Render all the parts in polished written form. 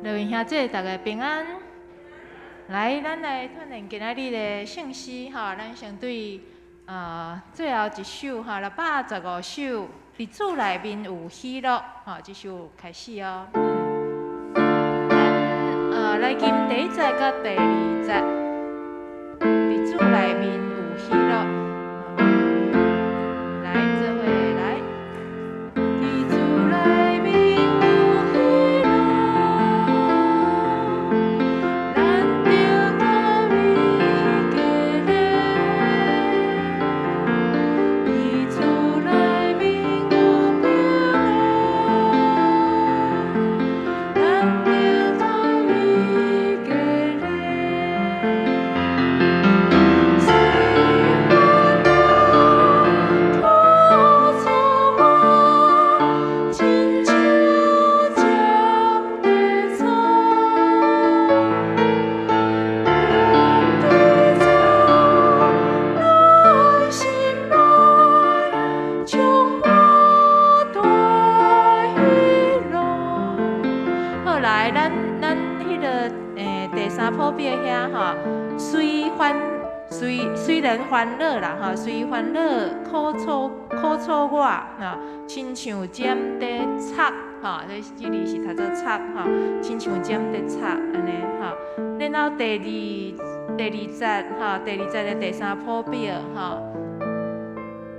各位兄弟，大家平安。來，咱來鍛鍊今仔日的聖詩吼，咱先對最後一首吼，615首，佇主內面有喜樂吼，這首開始哦。咱來吟第一節佮第二節，佇主內面有喜樂。來，做伙來。佇主內面有喜樂，咱著佮伊結連。佇主內面有平安，咱著佮伊結連。雖煩惱苦楚我，親像針在插。踮佇主咱心內，充滿大喜樂。好，來，咱彼个第三譜表遐吼，雖然煩惱啦吼，雖煩惱苦楚我，吼，親像針佇插吼，這字是讀做插吼，親像針佇插按呢吼。然後第二節吼，第二節的第三譜表吼，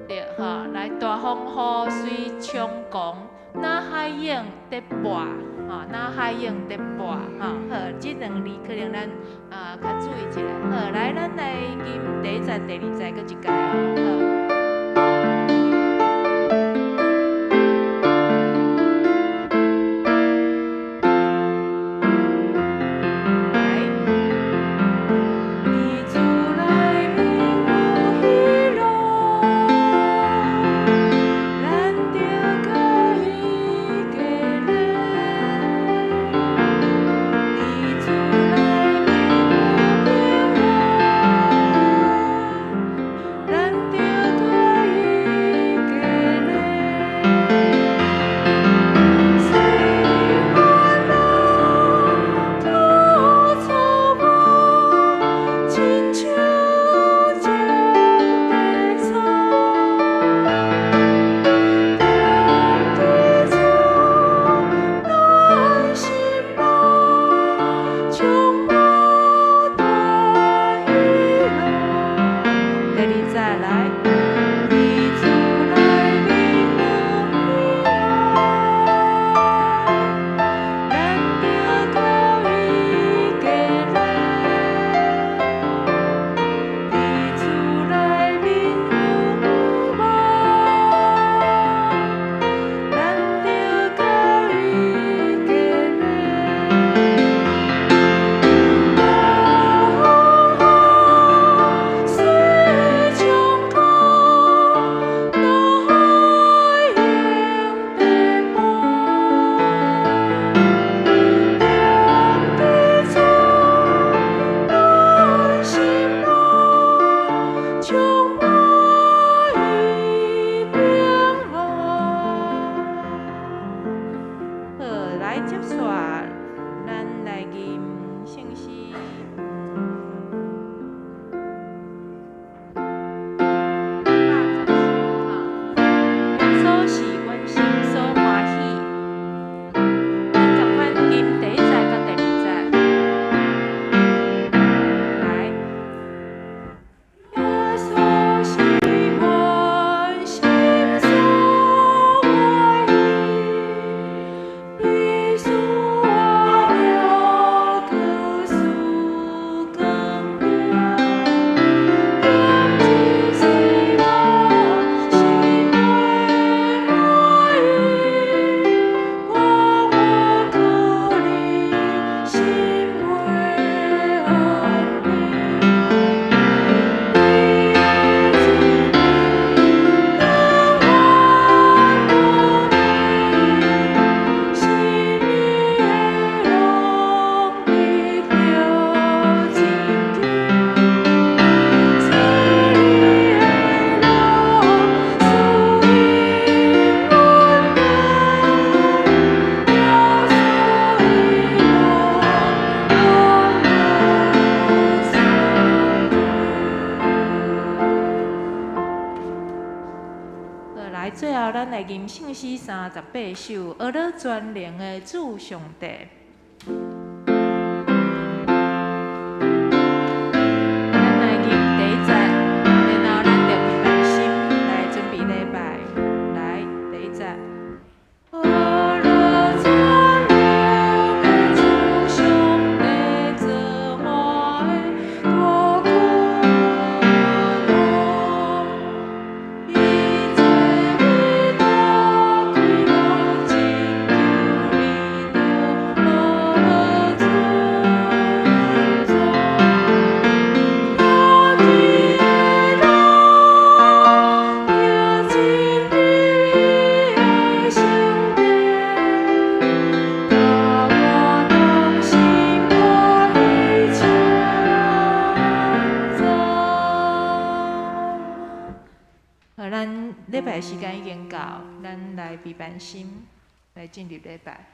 對吼，來大風雨雖衝狂，若海湧佇跋吼，若海湧佇跋吼，好，這兩字可能咱較注意一下。好，來，咱來吟第一節、第二節閣一擺哦，好。來，佇主內面有喜樂，咱著佮伊結連。佇主內面有平安，咱著佮伊結連。雖煩惱苦楚我，親像針佇插。踮佇主咱心內，充滿大喜樂。第二節來，佇主內面有喜樂，咱著佮伊結連。佇主內面有望，咱著佮伊結連。大風雨雖衝狂，若海湧佇跋。踮佇主咱心內，充滿伊平安。好，來接紲，咱來吟聖詩。110首吼，耶穌是阮心所歡喜。咱仝款吟第一節佮第二節。來，耶穌是阮心所歡喜，伊使我咱來吟聖詩38首，呵咾全能的主上帝。咱來吟第一節，然後咱就閉班心來準備禮拜。來，第一節。呵咾全能的主上帝，造化的大君王，伊做大快樂拯救你著呵咾尊頌。聽見人，聽真理的聖殿，佮我同心歡喜唱讚。好，咱禮拜時間已經到，咱來閉班心，來進入禮拜。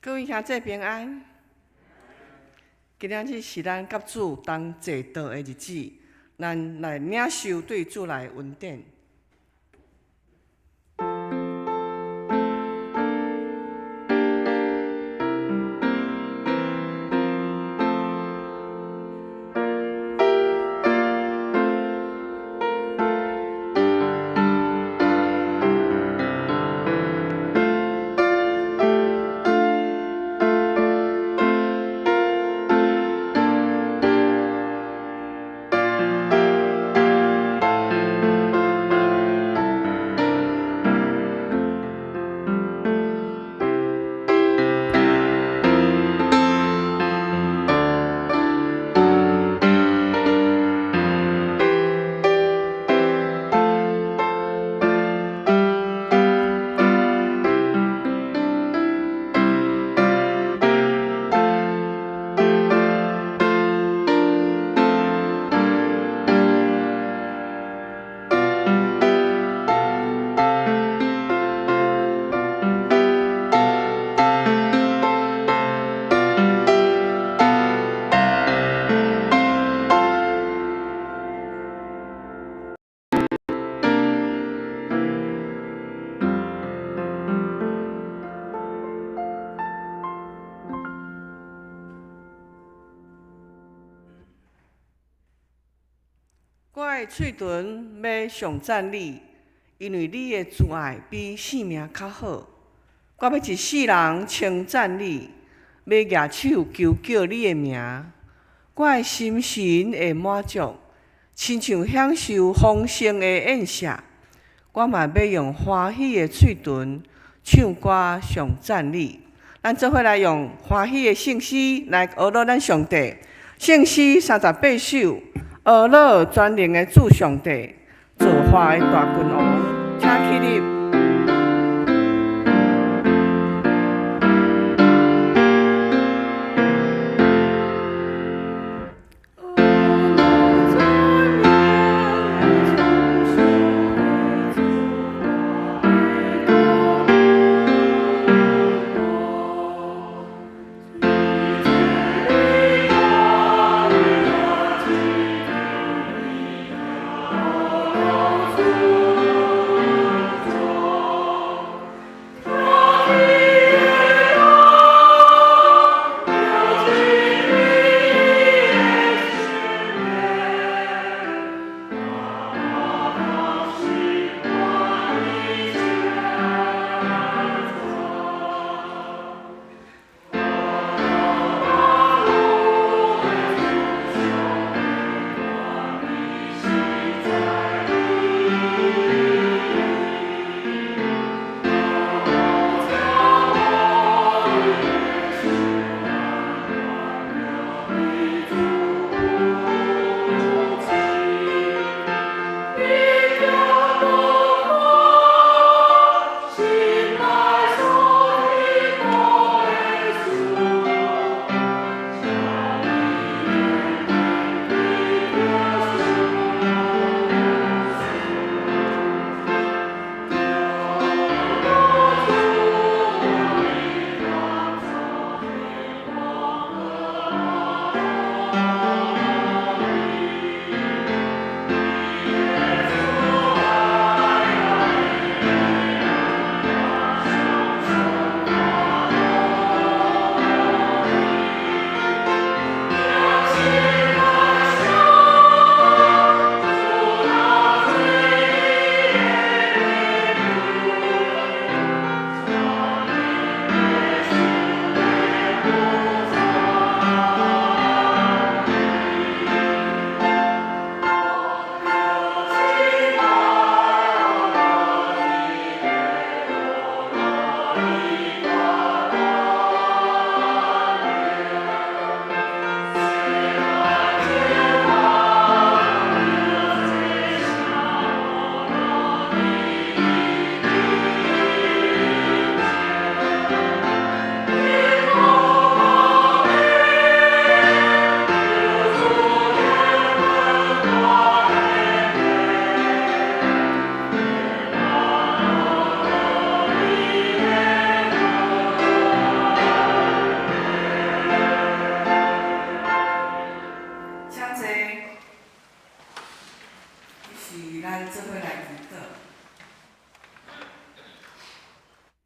各位兄弟平安。今仔日是咱佮主同齊道的日子，咱來領受對主來的恩典。我的喙唇欲頌讚你，因為你的慈愛比性命較好。我欲一世人稱讚你，欲舉手求叫你的名。我的心神會滿足，親像享受豐盛的宴席。我嘛欲用歡喜的喙唇唱歌頌讚你。咱做伙來用歡喜的聖詩來呵咾咱上帝。聖詩38首。呵咾全能的主上帝，造化的大君王，請起立。主。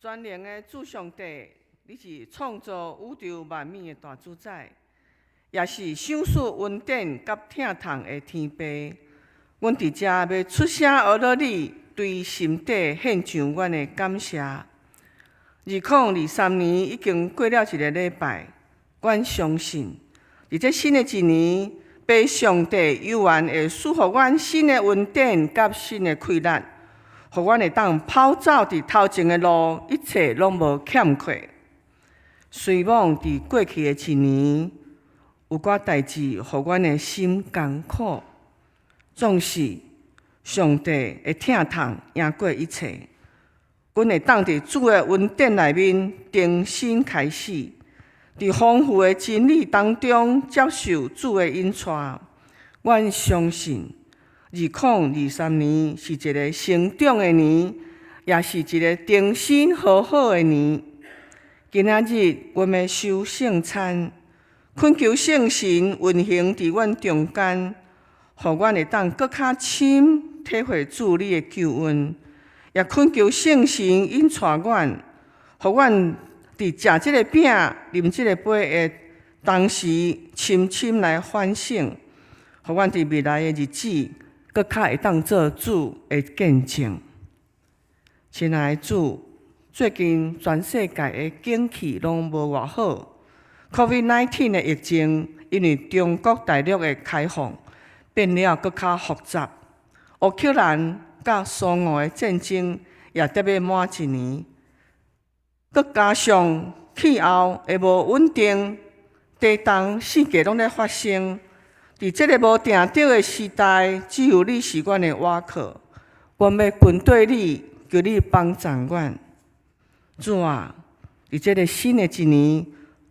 全能的主上帝，你是創造宇宙萬物的大主宰，也是賞賜恩典佮疼痛的天父。阮佇遮欲出聲阿羅你，對心底獻上阮的感謝。2023年已經過了一个禮拜，阮相信，佇這新的一年，父上帝猶原會賜予阮新的恩典佮新的氣力，予阮會當跑走佇頭前的路，一切攏無欠缺。雖罔佇過去的一年，有寡代誌予阮的心艱苦，總是上帝的疼痛贏過一切。阮會當佇主的恩典內面重新開始，佇豐富的真理當中接受主的引帶。阮相信，2023年是一个成長的年，也是一个重新和好的年。今仔日，阮欲守聖餐，懇求聖神運行佇阮中間，予阮會當閣較深體會主你的救恩，也懇求聖神引帶阮，予阮佇食這个餅、啉這个杯的同時，深深來反省，予阮佇未來的日子，閣較會當做主的見證。親愛的主，最近全世界的景氣攏無偌好，COVID-19 的疫情因為中國大陸的開放，變了閣較複雜。烏克蘭佮蘇俄的戰爭也得欲滿一年，閣加上氣候的無穩定，地動四界攏咧發生。佇這个無定著的時代，只有你是阮的倚靠。阮欲跟綴你，求你幫助阮。主啊，佇這个新的一年，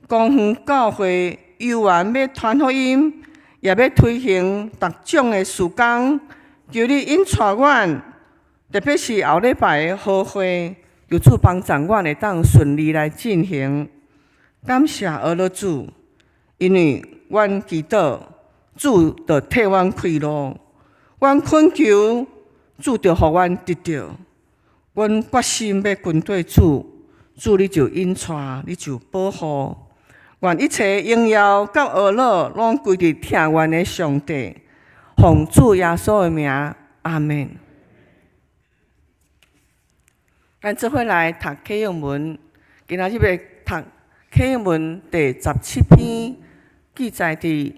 光園教會猶原欲傳福音，也欲推行逐種的事工，求你引帶阮，特別是後禮拜的和會，求主幫助阮會當順利來進行。感謝阿羅主，因為阮祈禱，主就替阮開路；阮懇求，主就予阮得著。阮決心欲跟綴主，主你就引帶，你就保護。願一切榮耀佮阿羅攏歸佇疼阮的上帝，奉主耶穌的名，阿們。咱做伙來讀啟應文，今仔日欲讀啟應文第17篇，記載佇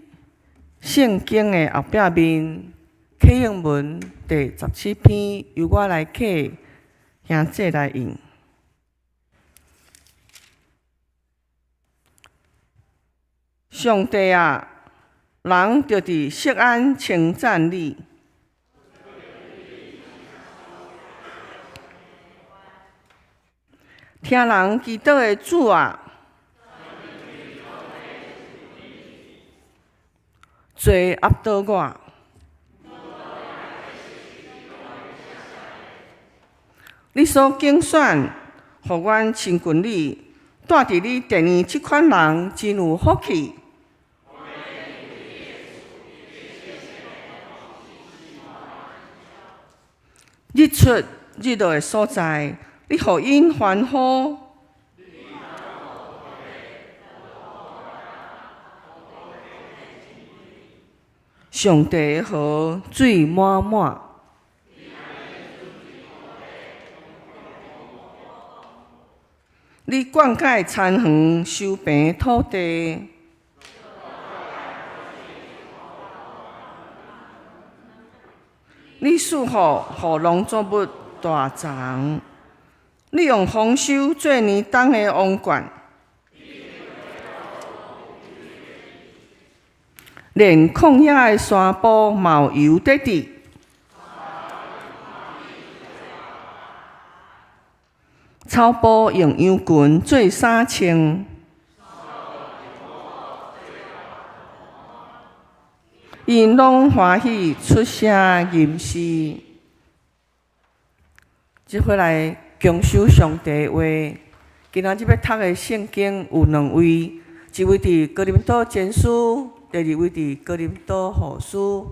聖經的後壁面。啟應文第十七篇，由我來啟，兄姊來應。上帝啊，人著佇錫安稱讚你。聽人祈禱的主啊，坐壓倒我。你所揀選，予阮親近你，住佇你殿裡這款人真有福氣。日出日落的所在，你予𪜶歡呼。上帝的河水滿滿。你灌溉田園，修平土地。你賜福，予農作物大長。你用豐收做年冬的王冠。連曠野的山坡嘛有油得滴。草埔用羊群做衫穿。𪜶攏歡喜出聲吟詩。這回來強守上帝的話。今仔日欲讀的聖經有兩位，一位佇哥林多前書，第二位佇哥林多後書。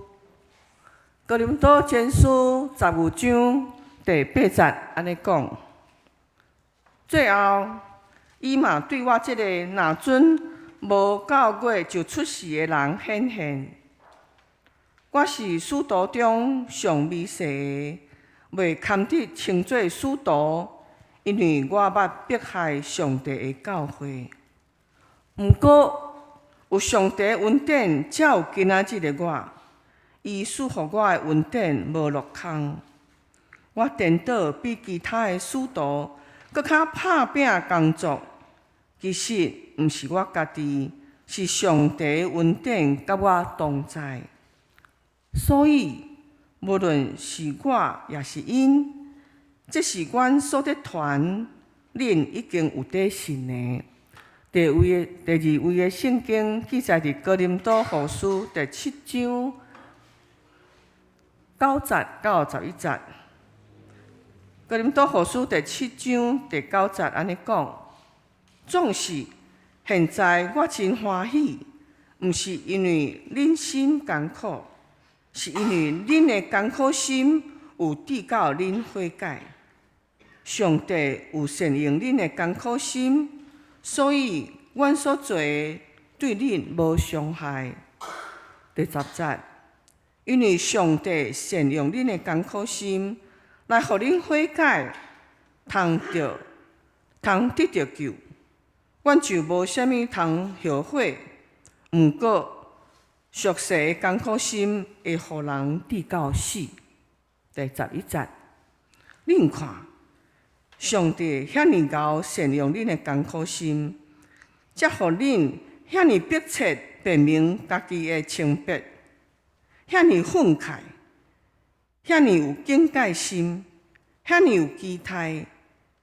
哥林多前書15章第8節按呢講：最後，伊嘛對我這個若準無夠月就出世的人顯現。我是使徒中上微細的，袂堪得稱做使徒，因為我捌迫害上帝的教會。毋過有上帝恩典，才有今仔日的我。伊賜予我的恩典無落空。我顛倒比其他的使徒閣較拍拚工作，其實毋是我家己，是上帝的恩典佮我同在。所以，無論是我抑是𪜶，這是阮所佇傳，恁已經有佇信的。第二位的聖經記載佇哥林多後書第七章9節到11節。哥林多後書第七章第九節按呢講：總是現在我真歡喜，毋是因為恁心艱苦，是因為恁的艱苦心有致到恁悔改。上帝有善用恁的艱苦心，所以阮所做的對恁無傷害。第十節，因為上帝善用恁的艱苦心，來予恁悔改，通得著救。阮就無啥物通後悔。毋過俗世的艱苦心會予人致到死。第11節，恁看，上帝遐爾𠢕善用恁的艱苦心，才予恁遐爾迫切辨明家己的清白，遐爾憤慨，遐爾有警戒心，遐爾有期待，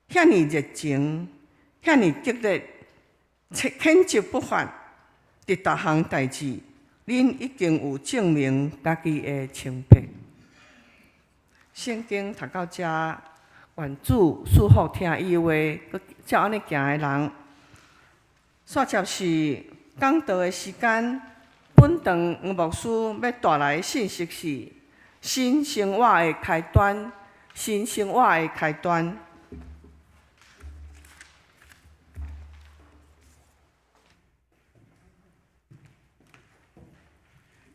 遐爾熱情，遐爾激烈，譴責不發。佇逐項代誌，恁已經有證明家己的清白。聖經讀到遮，願主賜福聽伊話，閣照按呢行的人。煞接是講道的時間，本堂黃牧師欲帶來的信息是新生活的開端，新生活的開端。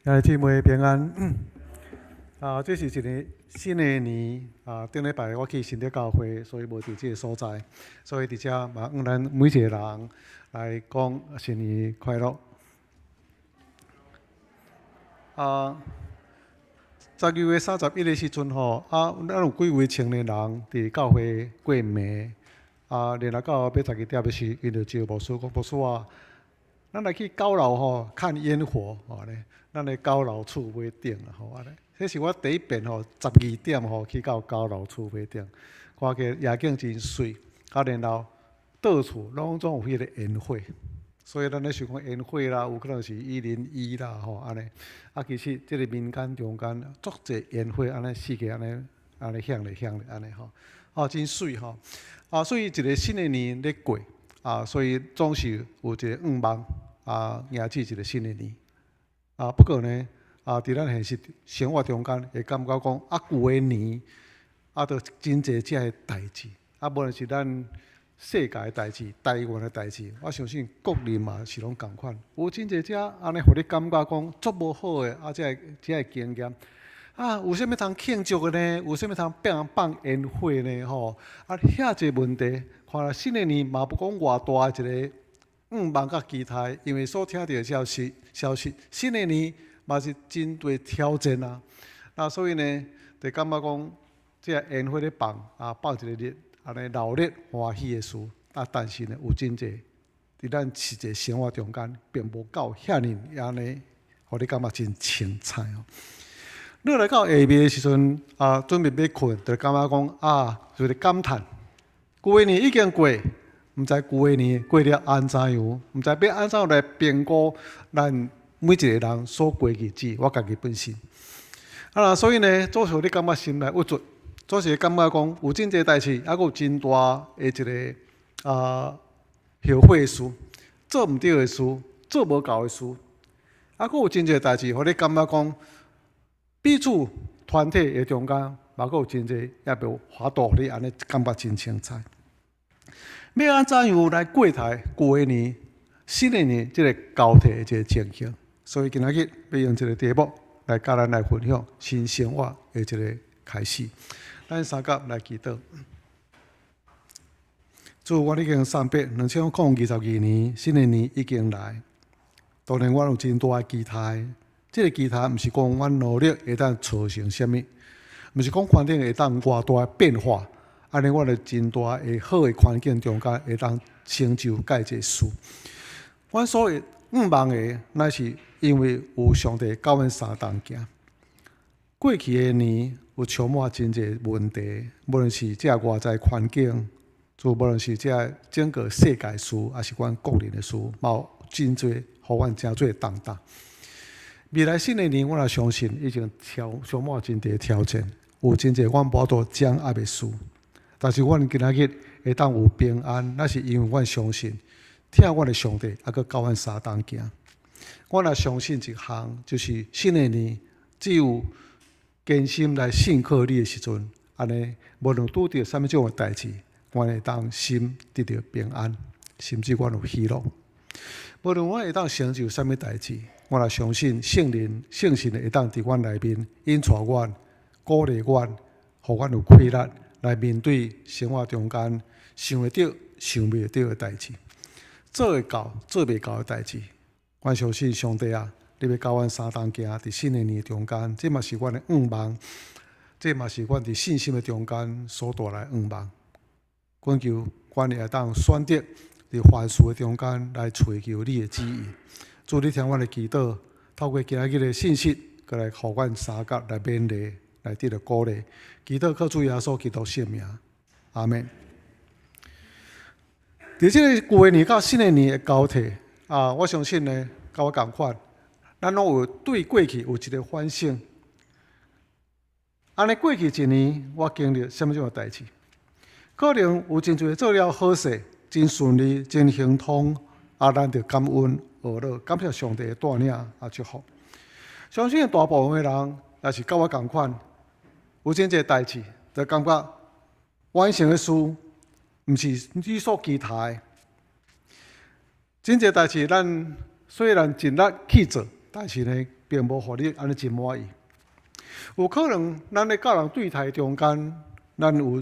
兄弟姊妹平安。啊，這是一个新的年。啊，頂禮拜我去新德教會，所以無佇這个所在，所以佇遮嘛，向咱每一个人來講新年快樂。啊，12月31的時陣吼，啊，咱有幾位青年人佇教會過暝，啊，然後到欲12點的時，𪜶就招牧師講，牧師啊，咱來去高樓吼看煙火，吼按呢，咱來高樓厝尾頂啊，吼按呢。這是我第一遍吼，12點吼去到高樓厝尾頂，看起夜景真媠，啊，然後到處攏總有彼个煙火，所以咱咧想講煙火啦，有可能是101啦，吼按呢。啊，其實這个民間中間足濟煙火按呢四界按呢按呢響咧響咧按呢吼，哦，真媠吼。啊，所以一个新的年咧過，啊，所以總是有一个願望，啊，迎接一个新的年。啊，不過呢，啊，佇咱現實生活中間會感覺講，啊，舊的年，啊，著真濟遮个代誌，啊，無論是咱世界的代誌、台灣的代誌，我相信國內嘛是攏仝款，有真濟遮按呢，予你感覺講足無好的，啊，這个經驗，啊，有啥物通慶祝的呢？有啥物通放放煙火呢？吼，啊，遐濟問題，看來新的年嘛無講偌大一个願望佮期待，因為所聽著的消息，新的年嘛是真濟挑戰啊！那所以呢，就感覺講，這個煙火咧放啊，放一个日，按呢鬧熱歡喜的事啊，但是呢，有真濟佇咱實際生活中間，並無夠遐爾按呢，予你感覺真精彩哦。你來到下暝的時陣啊，準備欲睏，就感覺講啊，就是感嘆，舊的年已經過，毋知舊的年過了按怎樣，毋知欲按怎來評估咱每一个人所過日子，我家己本身。啊，所以呢，總是予你感覺心內鬱卒，總是會感覺講有真濟代誌，猶閣有真大的一个啊後悔的事，做毋對的事，做無夠的事，猶閣有真濟代誌，予你感覺講彼此團體的中間，嘛閣有真濟猶無法度予你按呢感覺真精彩。欲按怎樣來過台舊的年、新的年這个交替的這个情形。所以今仔日欲用這个題目來佮咱來分享新生活的這个開始。咱三甲來祈禱。主，阮已經送別2022年，新的年已經來。當然，阮有真大的期待。這个期待毋是講阮努力會當造成啥物，毋是講環境會當偌大的變化，按呢，阮佇真大的好的環境中間會當成就蓋濟事。阮所向望的，乃是因為有上帝佮阮相同行。過去的年有充滿真濟問題，無論是這外在環境，就無論是這整個世界事，抑是阮個人的事，嘛有真濟予阮誠濟重擔。未來新的年，我也相信已經充滿真濟挑戰，有真濟阮無法度掌握的事。但是阮今仔日會當有平安，那是因為阮相信，疼阮的上帝，猶閣佮阮相同行。我若相信一項，就是新的年只有堅心來信靠你的時陣，按呢，無論拄著啥物種的代誌，阮會當心得著平安，甚至阮有喜樂。無論阮會當成就啥物代誌，我若相信聖靈、聖神會當佇阮內面引帶阮、鼓勵阮，予阮有氣力來面對生活中間想會著、想袂著的代誌，做會到、做袂到的代誌。阮相信上帝啊，你欲佮阮相同行佇新的年中間，這嘛是阮的願望，這嘛是阮佇信心的中間所帶來願望。懇求阮會當選擇佇凡事的中間來尋求你的旨意。主，你聽阮的祈禱，透過今仔日的信息，閣來予阮相佮來勉勵，來得著鼓勵。祈禱靠主耶穌基督聖名，阿們。佇這个舊的年佮新的年的交替啊，我相信呢，佮我仝款，咱攏有對過去有一个反省。按呢過去一年，我經歷啥物種的代誌？可能有真濟做了好勢，真順利，真亨通，啊，咱就感恩呵樂，感謝上帝的帶領啊祝福。相信大部分的人也是佮我仝款，有真濟代誌，就感覺完成的事，毋是你所期待的。真濟代誌，咱雖然盡力去做，但是呢，並無予你按呢真滿意。有可能咱咧佮人對待中間，咱有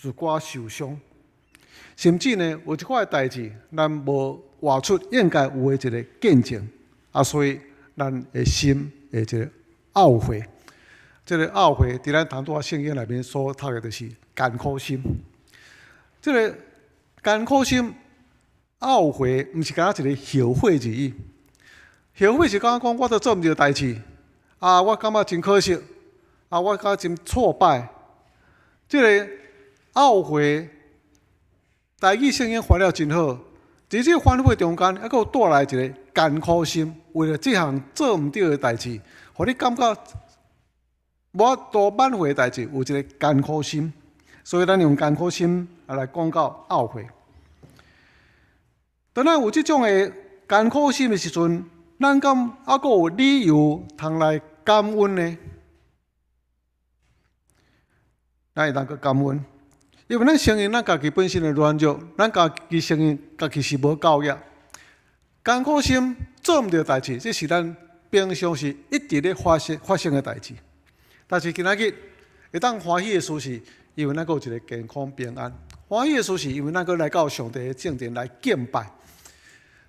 一寡受傷，甚至呢，有一寡代誌，咱無活出應該有的一个見證，啊，所以咱的心會一个懊悔。這个懊悔，佇咱頭拄仔聖經內面所讀的，就是艱苦心。這个艱苦心、懊悔，毋是干焦一个後悔而已。後悔是感覺講，我都做毋著代誌，啊，我感覺真可惜，啊，我感覺真挫敗。這个懊悔，台語聖經翻了真好，佇這个反悔中間，猶閣有帶來一个艱苦心，為了這項做毋著的代誌，予你感覺無法度挽回的代誌，有一个艱苦心。所以咱用艱苦心來講到懊悔。當咱有這種的艱苦心的時陣，咱敢猶閣有理由通來感恩呢？咱會當閣感恩，因為咱承認咱家己本身的軟弱，咱家己承認家己是無夠額。艱苦心做毋著代誌，這是咱平常時一直咧發生的代誌。但是今仔日會當歡喜的事是，因為咱閣有一个健康平安。歡喜的事是，因為咱閣來到上帝的正殿來敬拜。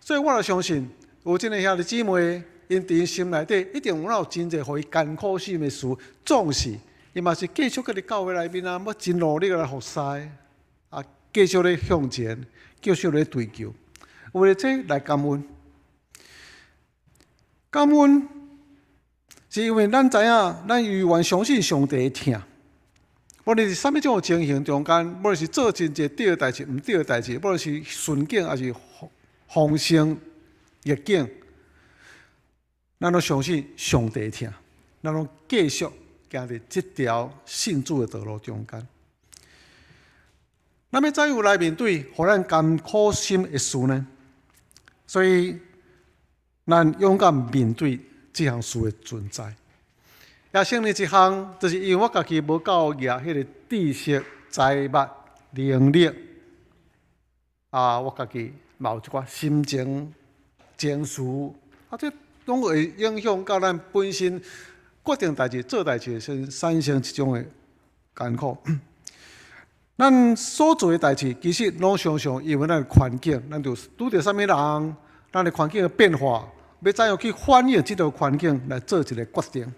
所以我就相信，有真濟兄弟姊妹，𪜶佇𪜶心內底一定有真濟予伊艱苦心的事，總是伊嘛是繼續閣佇教會內面啊，欲真努力來服侍，啊，繼續咧向前，繼續咧追求。為了這來感恩，感恩是因為咱知影，咱猶原相信上帝的疼。無論是啥物種的情形中間，無論是做真濟對的代誌、毋對的代誌，無論是順境抑是風聲逆境，咱攏相信上帝疼，咱攏繼續行佇這條信主的道路中間。咱欲怎樣來面對予咱艱苦心的事呢？所以，咱勇敢面對這項事的存在。也承認一項，就是因為我家己無夠額彼个知識、財物、能力，啊，我家己嘛有一寡心情、情緒，啊，這攏會影響到咱本身決定代誌、做代誌時產生一種的艱苦。咱所做的代誌，其實攏常常因為咱的環境，咱就拄著啥物人，咱的環境的變化，欲怎樣去反映這個環境來做一個決定。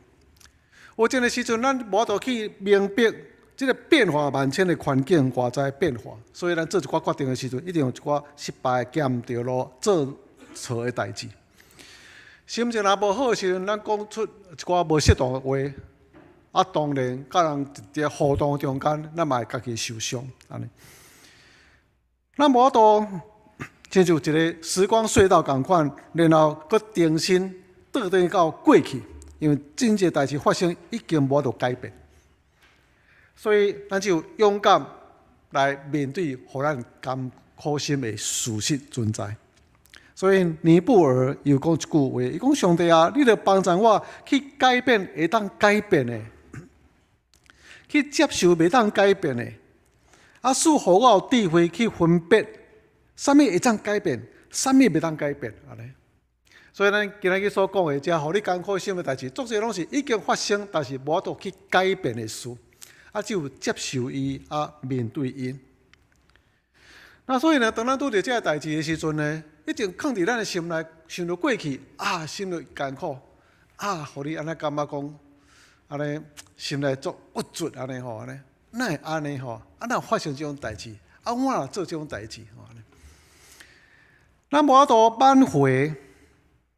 有陣的時陣，咱無法度去明白這個變化萬千的環境外在變化，所以咱做一寡決定的時陣，一定有一寡失敗、行毋著路、做錯的代誌。心情若無好的時陣，咱講出一寡無適當的話，啊，當然，佮人佇互動中間，咱嘛會家己受傷，按呢。咱無法度親像一個時光隧道仝款，然後閣重新倒轉到過去，因為真濟代誌發生已經無法度改變，所以咱只有勇敢來面對，予咱艱苦心的事實存在。所以尼布爾又講一句話，伊講上帝啊，你著幫助我去改變會當改變的，去接受袂當改變的，啊，賜予我有智慧去分別，啥物會當改變，啥物袂當改變，按呢。所以咱今仔日所講的，這予你艱苦心的代誌，足濟攏是已經發生，但是無法度去改變的事，啊，只有接受伊，啊，面對伊。那所以呢，當咱拄著這個代誌的時陣呢，一定囥佇咱的心內，想著過去啊，心內艱苦啊，予你按呢感覺講，按呢心內足鬱卒按呢吼，按呢，哪會按呢吼？啊，哪有發生這種代誌？啊，我若做這種代誌吼，咱無法度挽回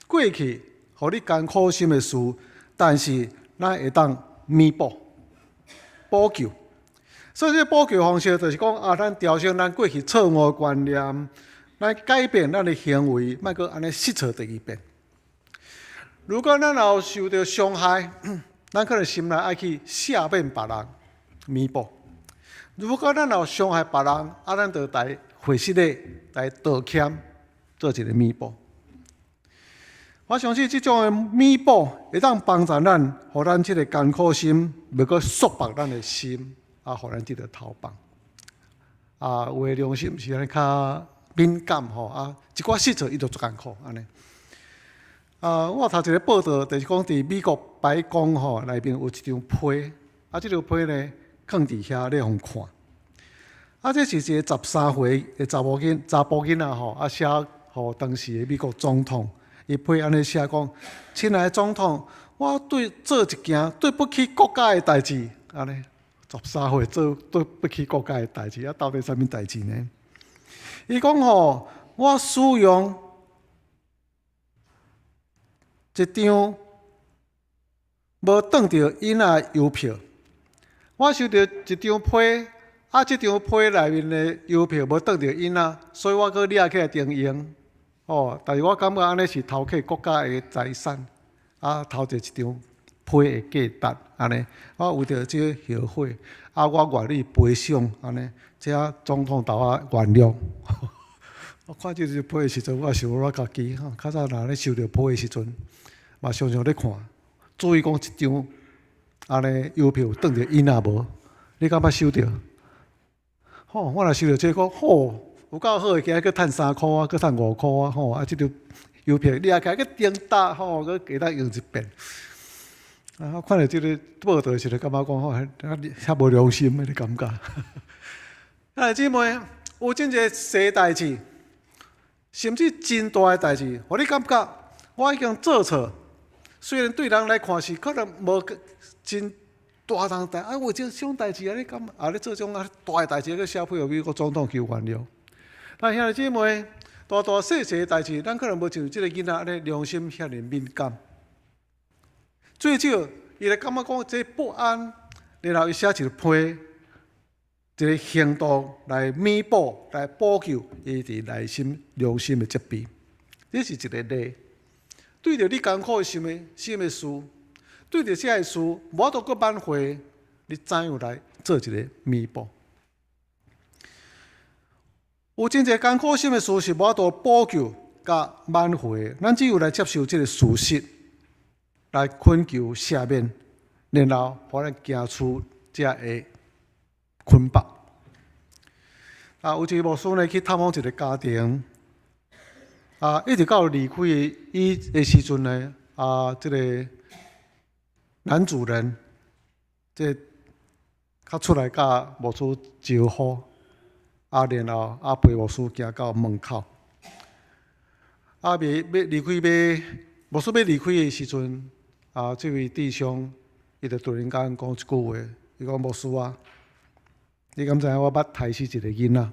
過去，予你艱苦心的事，但是咱會當彌補、補救。所以這個補救方式就是講啊，咱調整咱過去錯誤的觀念，咱改變咱的行為，莫閣按呢失錯第二遍。如果咱若有受著傷害，咱可能心內愛去赦免別人，彌補。如果咱若有傷害別人，啊，咱就來會失禮來道歉，做一個彌補。我相信這種的彌補會當幫助咱，予咱這個艱苦心袂閣束縛咱的心，啊，予咱得著逃放。啊，有的良心是按呢較敏感吼，啊，一寡失錯伊就足艱苦按呢。啊，我讀一個報道，就是講佇美國白宮吼內面有一張批，啊，這張批呢，囥佇遐咧予看。啊，這是一個13歲的查埔囡仔吼，啊寫予當時的美國總統，伊批按呢寫講：親愛的總統，我對做一件對不起國家的代誌，按呢，十三歲做對不起國家的代誌，啊，到底啥物代誌呢？伊講吼，我使用一張無轉著印仔的郵票，我收著一張批，啊，這張批內面的郵票無轉著印仔，所以我閣掠起來重用。哦，但是我感覺按呢是偷竊國家的財產，啊，偷摕一張批的價值，按呢，我為著這個後悔，啊，我願意賠償，按呢，請總統投我原諒。我看這張批的時陣，我也想我家己吼，較早若咧收著批的時陣，嘛常常咧看，注意講這張按呢郵票轉著印仔無？你敢捌收著？吼，我若收著這個，吼，有夠好的，今日閣趁3箍啊，閣趁5箍啊，吼！啊，這張郵票掠開閣重疊，吼，閣會當用一遍。啊，我看著這個報道時，就感覺講吼，遐無良心的感覺。兄弟姊妹，有真濟細代誌，甚至真大的代誌，予你感覺我已經做錯。雖然對人來看是可能無真大樁代，啊，有這種代誌啊，你敢啊？咧做這種啊大的代誌，閣寫批予美國總統求原諒。但兄弟姊妹，大大細細的代誌，咱可能無像這個囡仔按呢良心遐爾敏感。最少，伊會感覺講這不安，然後伊寫一個批，一個行動來彌補、來補救伊佇內心良心的責備。這是一個例。對著你艱苦的心的事，對著這个事，無法度閣挽回，你怎樣來做一個彌補？有真濟艱苦心的事是無法度補救佮挽回，咱只有來接受這個事實，來懇求赦免，然後予咱行出這个捆綁。啊，有一个牧師呢去探訪一個家庭，啊，一直到離開伊的時陣呢，啊，這个男主人，這較出來佮牧師招呼，啊，然後啊陪牧師行到門口，啊，欲欲離開欲牧師欲離開的時陣，啊，這位弟兄伊就突然間講一句話，伊講牧師啊，你敢知影我捌刣死一个囡仔？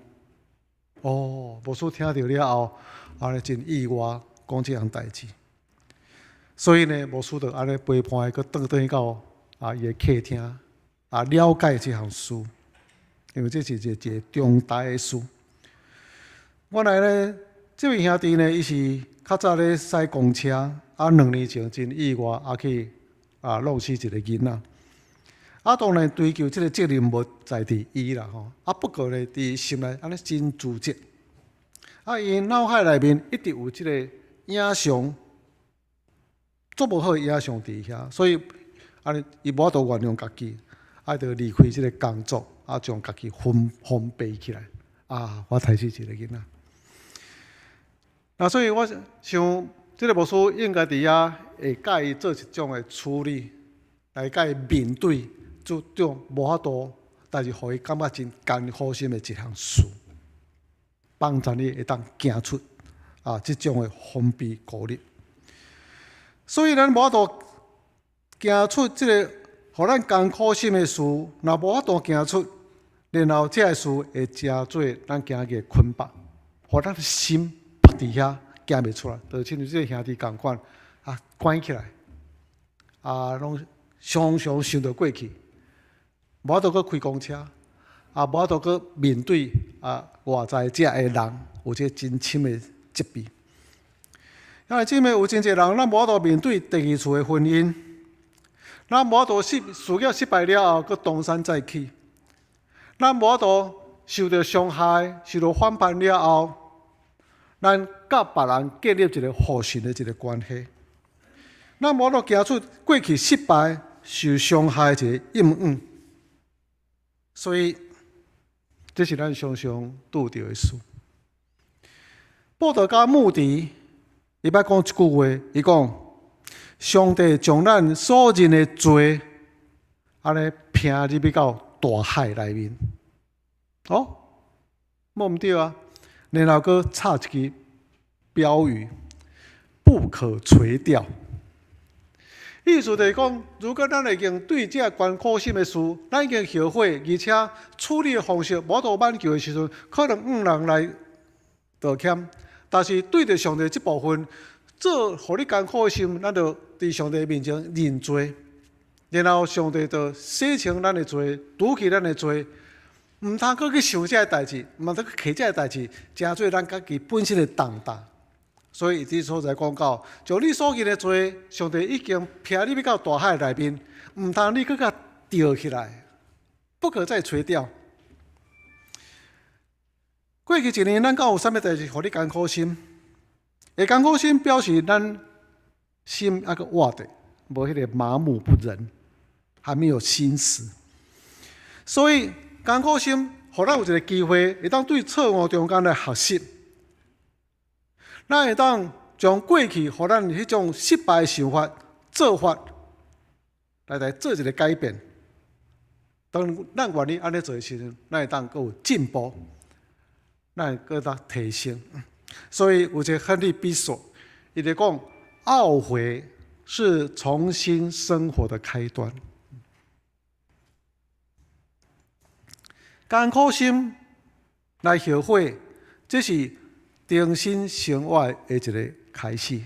哦，牧師聽著了後，按呢真意外，講這項代誌。所以呢，牧師就按呢陪伴伊，閣轉轉去到啊伊的客廳，啊了解這項事，因為這是一個重大的事。原來呢，這位兄弟呢，伊是較早咧駛公車，啊2年前真意外，啊去啊弄死一个囡仔。啊，當然追究這个責任無在佇伊啦吼。啊，不過呢，佇心內按呢真自責。啊，伊腦海內面一直有這个影像，足無好的影像佇遐，所以按呢伊無法度原諒家己，啊，就離開這个工作，啊，將家己封封閉起來。啊，我刣死一个囡仔。那所以我想，這个牧師應該佇遐會佮伊做一種的處理，來佮伊面對這種無法度，但是予伊感覺真艱苦心的一項事，幫助你會當行出啊這種的封閉孤立。所以咱無法度行出這个予咱艱苦心的事，若無法度行出，然後這个事會成做咱今日的捆綁，予咱的心縛佇遐行袂出來，就親像這个兄弟仝款啊，關起來，啊，攏常常想著過去，無法度閣開公車，啊，無法度閣面對啊外在遮的人，有這個真深的責備。因為這面有真濟人，咱無法度面對第二次的婚姻，咱無法度失事業失敗了後，閣東山再起，咱無法度受著傷害、受著反叛了後，咱佮別人建立一个互信的一个關係。咱無法度行出過去失敗、受傷害的一个陰影，所以這是咱常常拄著的事。布道家穆迪伊捌講一句話，伊講：上帝將咱所認的罪，按呢拋入去到大海內面。哦，無毋對啊！然後閣插一支標語：不可垂釣。意思就是講，如果咱已經對這個艱苦心的事，咱已經後悔，而且處理的方式無法度挽救的時陣，可能向人來道歉。但是對著上帝這部分，做予你艱苦的心，咱就佇上帝面前認罪，然後上帝就洗清咱的罪，除去咱的罪，毋通閣去想這个代誌，毋通閣提這个代誌，成做咱家己本身的重擔。所以伊佇所在講到，將你所認的罪，上帝已經拋你欲到大海內面，毋通你閣共釣起來，不可再垂釣。過去一年，咱敢有啥物代誌予你艱苦心？會艱苦心表示咱心猶閣活著，無彼个麻木不仁，還沒有心死。所以艱苦心，予咱有一个機會，會當對錯誤中間來學習。咱會當將過去予咱彼種失敗的想法、做法，來做一个改變。當咱願意按呢做的時陣，咱會當閣有進步，咱會閣當提升。所以有一个亨利·畢索，伊就講：懊悔是重新生活的開端。艱苦心來後悔，這是重新生活的一个開始。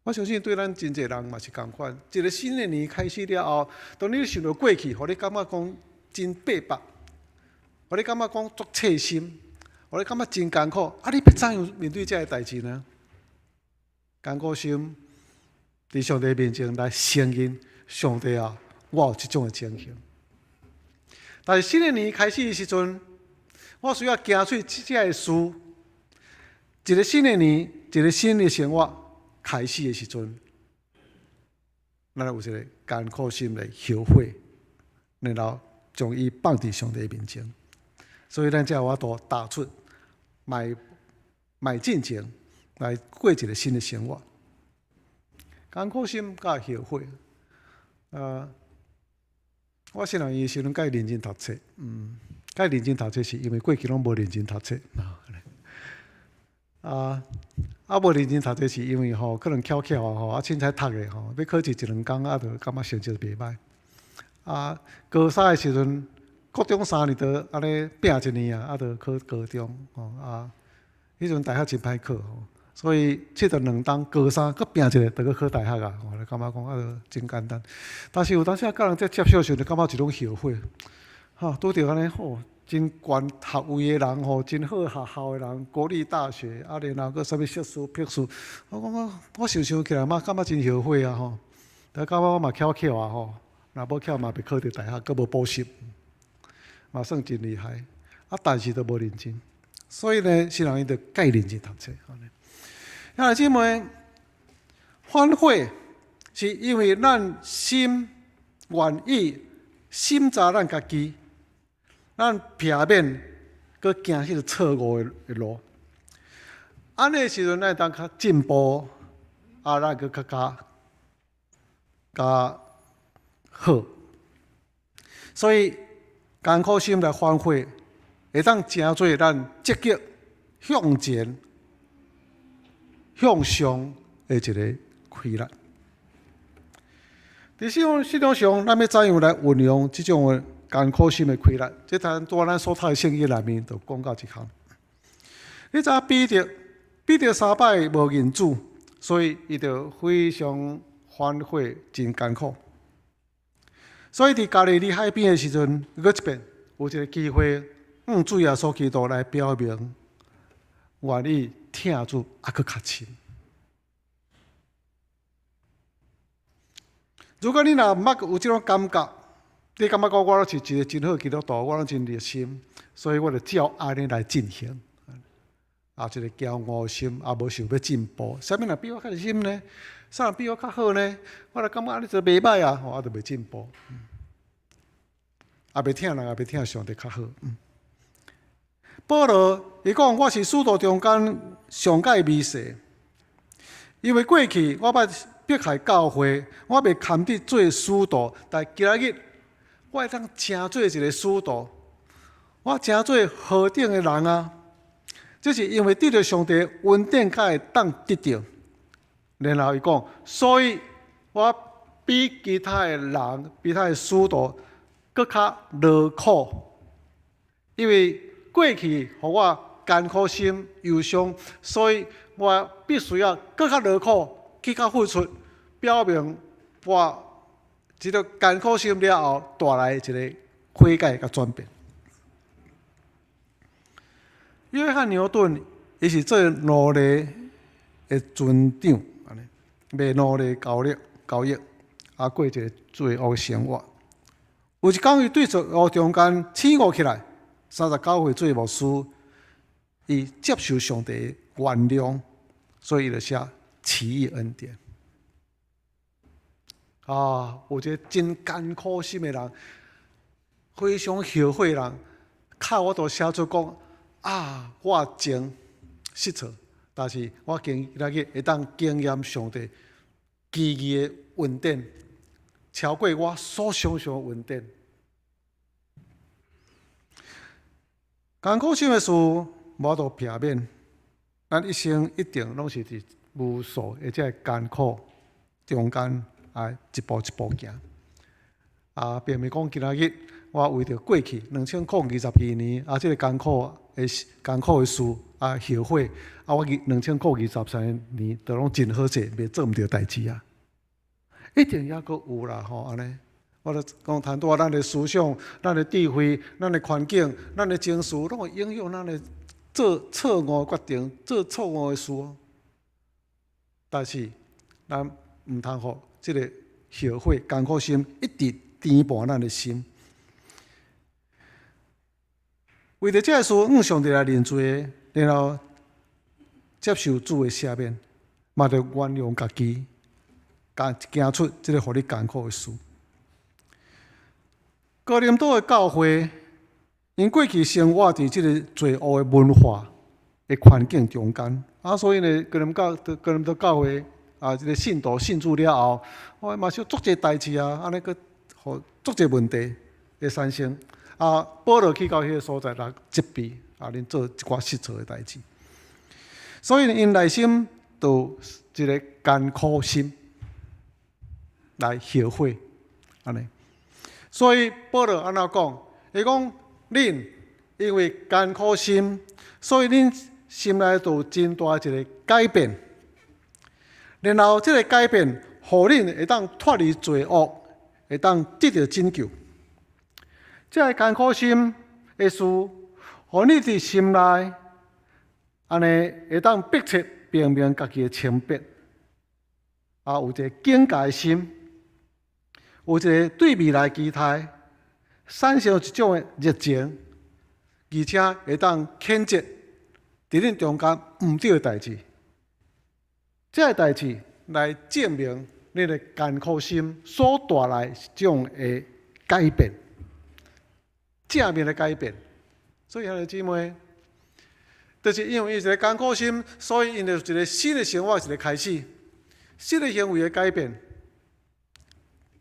我相信對咱真濟人嘛是仝款。一个新的年開始了後，當你想著過去，予你感覺講真白目，予你感覺講足刺心，予你感覺真艱苦。啊，你欲怎樣面對這个代誌呢？艱苦心佇上帝面前來承認，上帝啊，我有這種的情形。但是新的年開始的時陣，我需要行出這个事。一个新的年，一個新的生活開始的時陣，咱有一个艱苦心來後悔，然後將伊放佇上帝面前。所以咱才有法度踏出邁邁進前來過一個新的生活。艱苦心佮後悔，我細漢時陣佮認真讀冊，佮認真讀冊是因為過去攏無認真讀冊，啊，無認真讀冊是因為吼可能巧巧啊吼，啊凊彩讀的吼，欲考試一兩工啊，就感覺成績袂䆀。啊，高三的時陣，國中3年就按呢拚一年啊，啊，就考高中吼啊，彼陣大學真歹考吼，所以佚佗兩冬高三閣拚一个，就閣考大學啊，吼，就感覺講啊，就真簡單。但是有當時啊，佮人在接觸的時陣，就感覺一種後悔，吼，拄著按呢吼，真懸學位的人吼，真好學校的人，國立大學啊，然後閣啥物碩士、博士，我講我我想想起來嘛，感覺真後悔啊吼。但感覺我嘛巧巧啊吼，若無巧嘛袂考著大學，閣無補習，嘛算真厲害。啊，但是都無認真，所以呢，新人伊就蓋認真讀冊。兄弟姊妹，反悔是因為咱心願意審查咱家己。咱避免閣行彼個錯誤的路，按呢時陣，咱會當較進步，啊，咱閣較較較好。所以艱苦心來反悔，會當成做咱積極向前、向上的一个氣力。佇信仰上，咱欲怎樣來運用這種的艱苦心的氣力？這頭拄仔咱所讀的聖經內面就講到這項。你知影彼得，彼得三擺無認主，所以伊就非常反悔，真艱苦。所以佇加利利海邊的時陣，閣一遍有一個機會，向主耶穌基督來表明願意疼主猶閣較深。如果你若毋捌有這種感覺，你感覺講我攏是一個真好基督徒，我攏真熱心，所以我就照按呢來進行。啊，一個驕傲心，也無想欲進步。啥物人比我較熱心呢？啥人比我較好呢？我就感覺按呢做袂䆀啊，我就袂進步。也袂疼人，也袂疼上帝較好。保羅伊講，我是使徒中間上蓋微細，因為過去我捌迫害教會，我袂堪得做使徒，但今仔日我會當成做一個使徒，我成做何等的人啊！這是因為得著上帝恩典，才會當得著。然後伊講，所以我比其他的人，比他的使徒，閣較勞苦，因為過去予我艱苦心憂傷，所以我必須要閣較勞苦，去較付出，表明我這個艱苦心了後帶來一個悔改佮轉變。約翰牛頓，伊是做奴隸的船長，按呢賣奴隸交易交易，啊過一個罪惡生活。有一工，伊對錯誤中間醒悟起來，39歲做牧師，伊接受上帝的原諒，所以伊就寫奇異恩典。啊，有一個真艱苦心的人，非常後悔的人，較有法度寫出講啊，我前失錯，但是我今仔日會當經驗上帝奇異的恩典，超過我所想像的恩典。艱苦心的事無法度避免，咱一生一定攏是佇無數的這个艱苦中間來一步一步行。啊，並毋是講今仔日我為著過去2022年啊，這个艱苦的艱苦的事啊後悔啊，我2023年都攏真好勢，袂做毋著代誌啊！一定猶閣有啦吼，按呢，我著講談到咱的思想、咱的智慧、咱的環境、咱的情緒，攏會影響咱的做錯誤決定、做錯誤的事。但是，咱毋通予這个後悔、艱苦心一直填滿咱的心。為著這个事，向上帝來認罪，然後接受主的赦免，嘛著原諒家己，行出這个予你艱苦的事。哥林多的教會， 𪜶過去生活佇這个罪惡的文化的環境中間，啊，所以呢，哥林多教會啊，這个信徒信主了後，哦，嘛是有足濟代誌啊，按呢閣予足濟問題會產生。啊，保羅去到彼个所在來責備啊，恁做一寡失措的代誌。所以𪜶內心就有一个艱苦心來後悔，按呢。所以保羅按怎講？伊講恁因為艱苦心，所以恁心內就有真大一个改變。然後這个改變，予恁會當脫離罪惡，會當得著拯救。這个艱苦心的事，予你佇心內，按呢會當迫切辨明家己的清白，啊，有一个警戒心，有一个對未來期待，產生一種的熱情，而且會當譴責佇恁中間毋對的代誌。這个代誌來證明恁的艱苦心所帶來一種的改變，正面的改變。所以兄弟姊妹，就是因為伊一个艱苦心，所以𪜶就一个新的生活一个開始，新的行為的改變。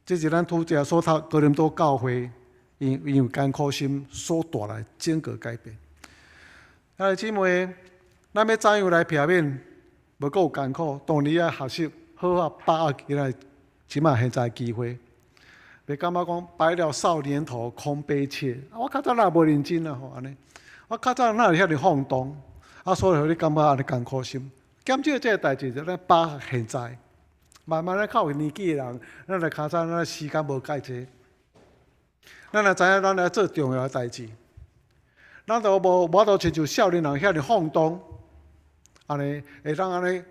這是咱拄才所讀哥林多教會，因為艱苦心所帶來整個改變。兄弟姊妹，咱欲怎樣來避免無閣有艱苦？當然愛學習好好把握今仔這擺現在機會。袂感覺講白了少年頭空悲切。我較早哪無認真啊吼，按呢。我較早哪會遐爾放蕩？啊，所以予你感覺按呢艱苦心。減少這个代誌，就咱把握現在。慢慢咧較有年紀的人，咱來較早咱時間無蓋濟。咱來知影，咱來做重要的代誌。咱都無法度親像少年人遐爾放蕩，按呢會當按呢，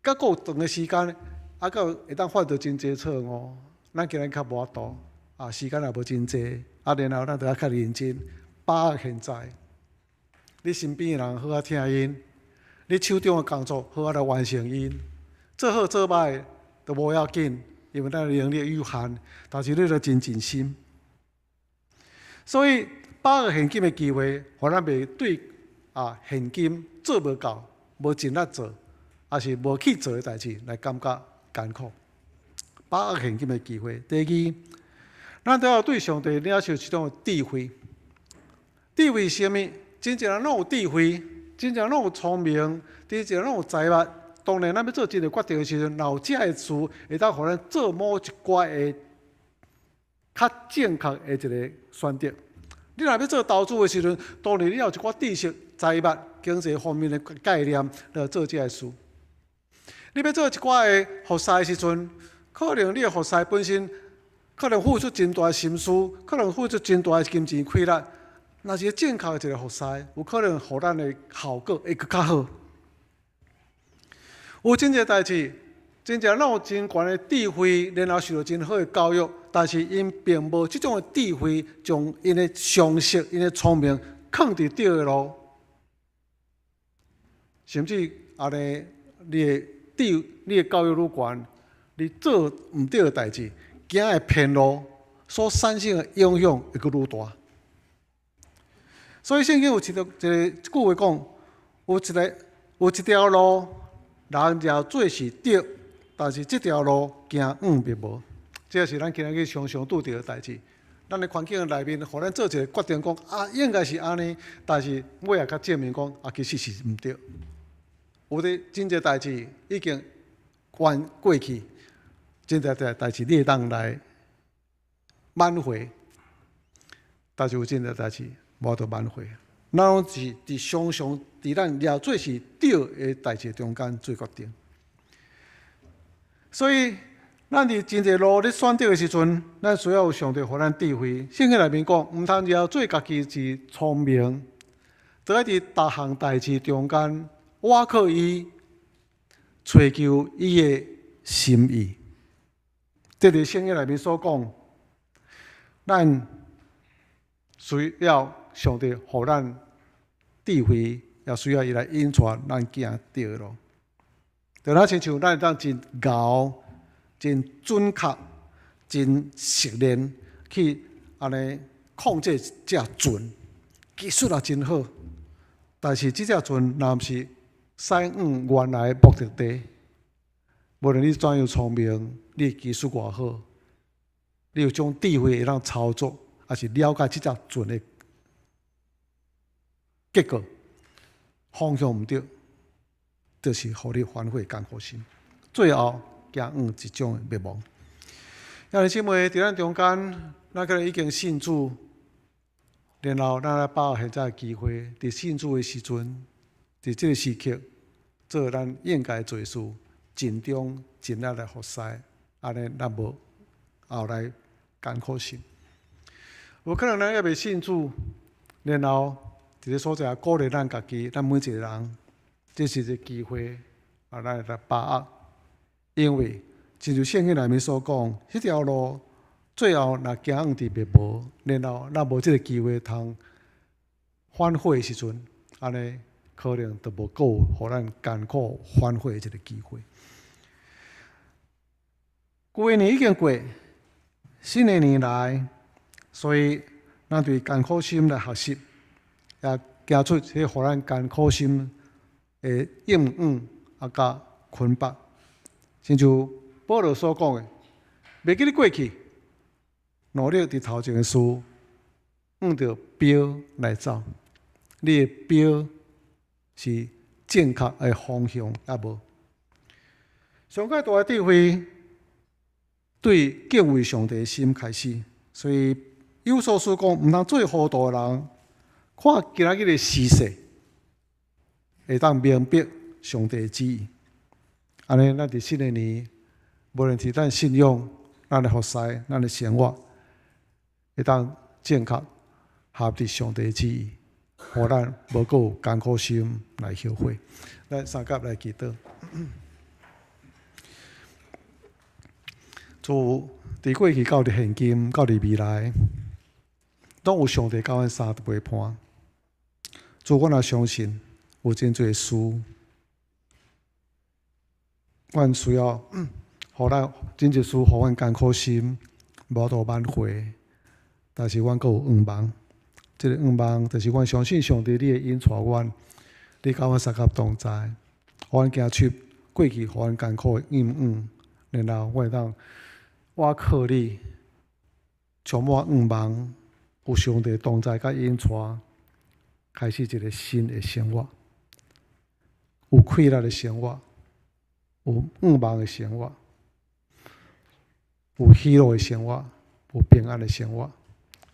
閣閣有長的時間，啊，閣會當犯著真濟錯誤。咱今日較無法度，啊，時間也無真濟，啊，然後咱著愛較認真，把握現在。你身邊的人好好疼𪜶，你手中的工作好好來完成𪜶，做好做歹都無要緊，因為咱能力有限，但是你著真盡心。所以把握現今的機會，予咱袂對啊現今做無夠、無盡力做，抑是無去做的代誌來感覺艱苦。把握現今的機會。第二，咱都要對上帝領受一種智慧。智慧是啥物？真濟人攏有智慧，真濟人攏有聰明，真濟人攏有才學。當然，咱欲做真濟決定的時陣，若有這个事，會當予咱做某一寡的較正確的一个選擇。你若欲做投資的時陣，當然你要有一寡知識、財務、經濟方面的概念來做這个事。你欲做一寡的服侍的時陣，可能你的服侍本身可能付出真大的心思，可能付出真大的金錢氣力。若是正確的一个服侍，有可能予咱的效果會閣較好。有真濟代誌，真濟人攏有真懸的智慧，然後受著真好的教育，但是𪜶並無這種的智慧，將𪜶的常識、𪜶的聰明囥佇對的路，甚至按呢，你的教育愈懸，你做毋對的代誌，行的偏路，所產生的影響會閣愈大。所以聖經有一句話講，有一條路，人認做是對，但是這條路行往滅亡。這是咱今日常常拄著的代誌。咱的環境內面，予咱做一个決定，講啊，應該是按呢，但是尾仔才證明講啊，其實是毋對。有的真濟代誌已經完過去，真濟代誌你會當來挽回，但是有真濟代誌無法度挽回。咱攏是佇常常佇咱認做是對的代誌中間做決定。所以，咱佇真濟路咧選擇的時陣，咱需要有上帝予咱智慧。聖經內面講，毋通認做家己是聰明，著愛佇逐項代誌中間，倚靠伊，揣求伊的心意。這佇聖經內面所講，咱需要上帝予咱智慧，也需要伊來引帶咱行對的路。就若親像咱會當真𠢕、真準確、真熟練去按呢控制這船，技術也真好，但是這隻船若毋是駛往原來的目的地，無論你怎樣聰明，你的技術偌好，你有種智慧會當操作，抑是了解這隻船的結構方向毋對，就是予你反悔艱苦心，最後行往一種的滅亡。兄弟姊妹，佇咱中間，咱可能已經信主，然後咱來把握現在的機會，佇信主的時陣，佇這個時刻，做咱應該做的事，盡忠盡力來服侍，按呢咱無後來艱苦心。有可能咱猶未信主，然後佇個所在鼓勵咱家己，咱每一個人，這是一個機會，啊，咱來把握，因為親像聖經內面所講，彼條路最後若行往佇滅亡，然後咱無這個機會通反悔的時陣，按呢可能就無閣有予咱艱苦反悔的這個機會。舊的年已經過，新的年來，所以咱對艱苦心來學習，也行出這個予咱艱苦心的應允啊，佮捆綁。親像保羅所講的，袂記得過去，努力佇頭前的事，向著標來走。你的標是正確的方向，抑無？上蓋大的智慧，對敬畏上帝的心開始。所以有所書講，毋通做糊塗的人，看今仔日的時勢，會當明白上帝的旨意。按呢，咱佇新的年，無論是咱信仰、咱的服侍、咱的生活，會當正確合佇上帝的旨意，予咱無閣有艱苦心來後悔。咱三甲來祈禱。主，佇過去到佇現今，到佇未來，攏有上帝佮阮相陪伴。主，阮也相信有真濟事，阮需要，予咱真濟事，予阮艱苦心，無法度挽回。但是阮閣有盼望，這個盼望就是阮相信上帝，你會引帶阮，你佮阮相佮同在，予阮行出過去，予阮艱苦的陰影，然後阮會當倚靠你，充滿盼望，有上帝同在佮引帶，開始一個新的生活，有氣力的生活，有盼望的生活，有喜樂的生活，有平安的生活。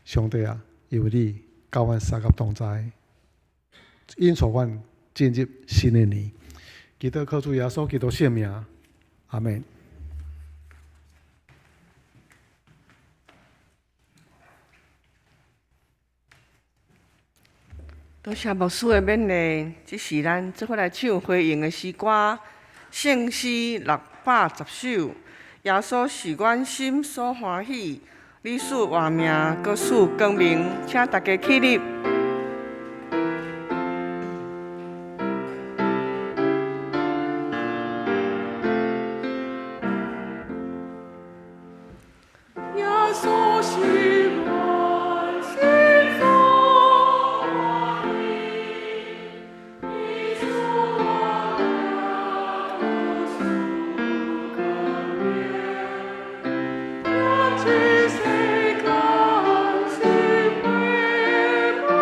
上帝啊，因為你佮阮相佮同在，引帶阮進入新的年。祈禱靠主耶穌基督聖名，阿們。多謝牧師的勉勵，這是咱做伙來唱回應的詩歌，聖詩610首。耶穌是阮心所歡喜，你賜活命，閣賜光明，請大家起立。耶穌是阮心所歡喜，你賜活命，閣賜光明，願這世間心陪伴。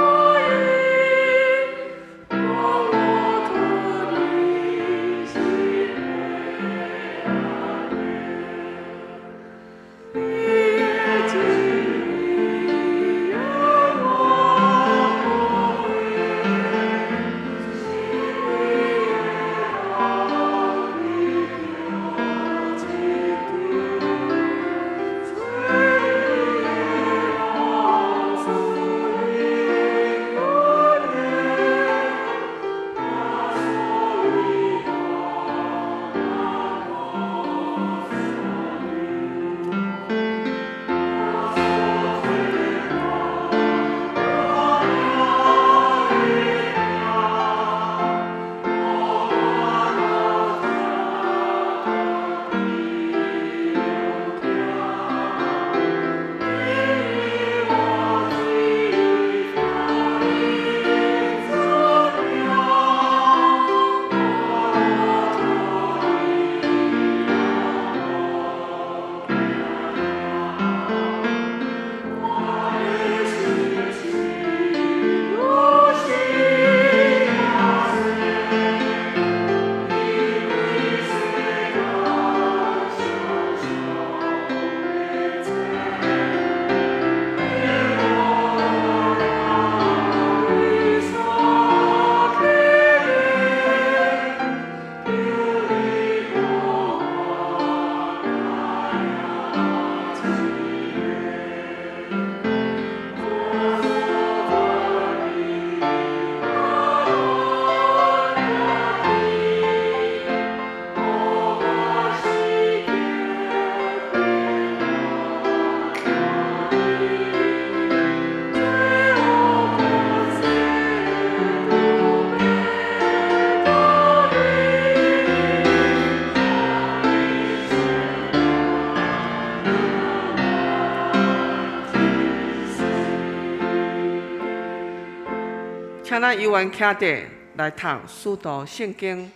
請咱有緣徛佇來讀使徒聖經。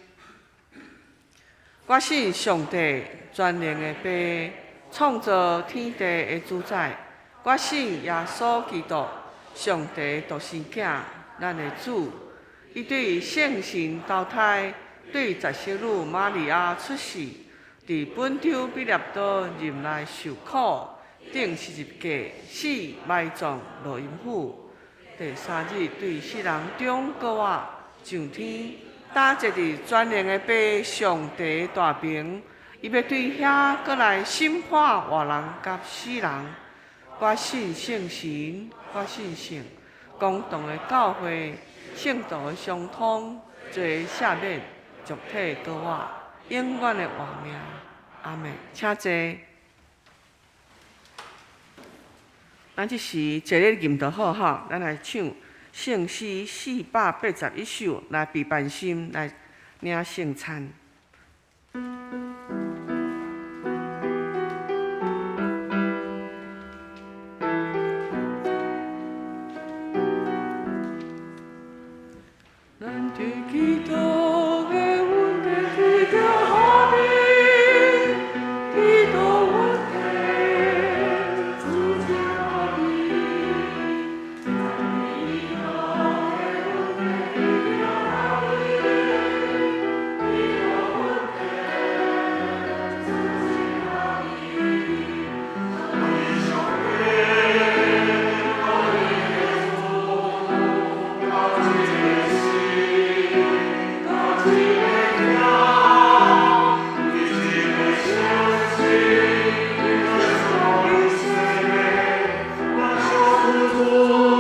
我信上帝全能的父，創造天地的主宰。我信耶穌基督，上帝獨生囝，咱的主。伊對聖神投胎，對十聖女瑪利亞出世，佇本丟彼拉多任內受苦，釘十字架，死埋葬落陰府。第三日對死人中復活，上天，搭坐佇全能的父上帝大爿，伊欲對遐閣來審判活人佮死人。我信聖神，我信聖公同的教會，聖徒的相通，罪的赦免，肉體復活，永遠的活命。阿們，請坐。咱這時坐咧吟就好吼，咱來唱聖詩481首，來備辦心來領聖餐。咱對基督的恩典得著和平，基督恩典主賜和平。咱對基督的恩典得著和平，基督恩典主賜和平。上帝獨一的主，同一个心，同一个疼，對一个相信，耶穌的洗禮，咱相主主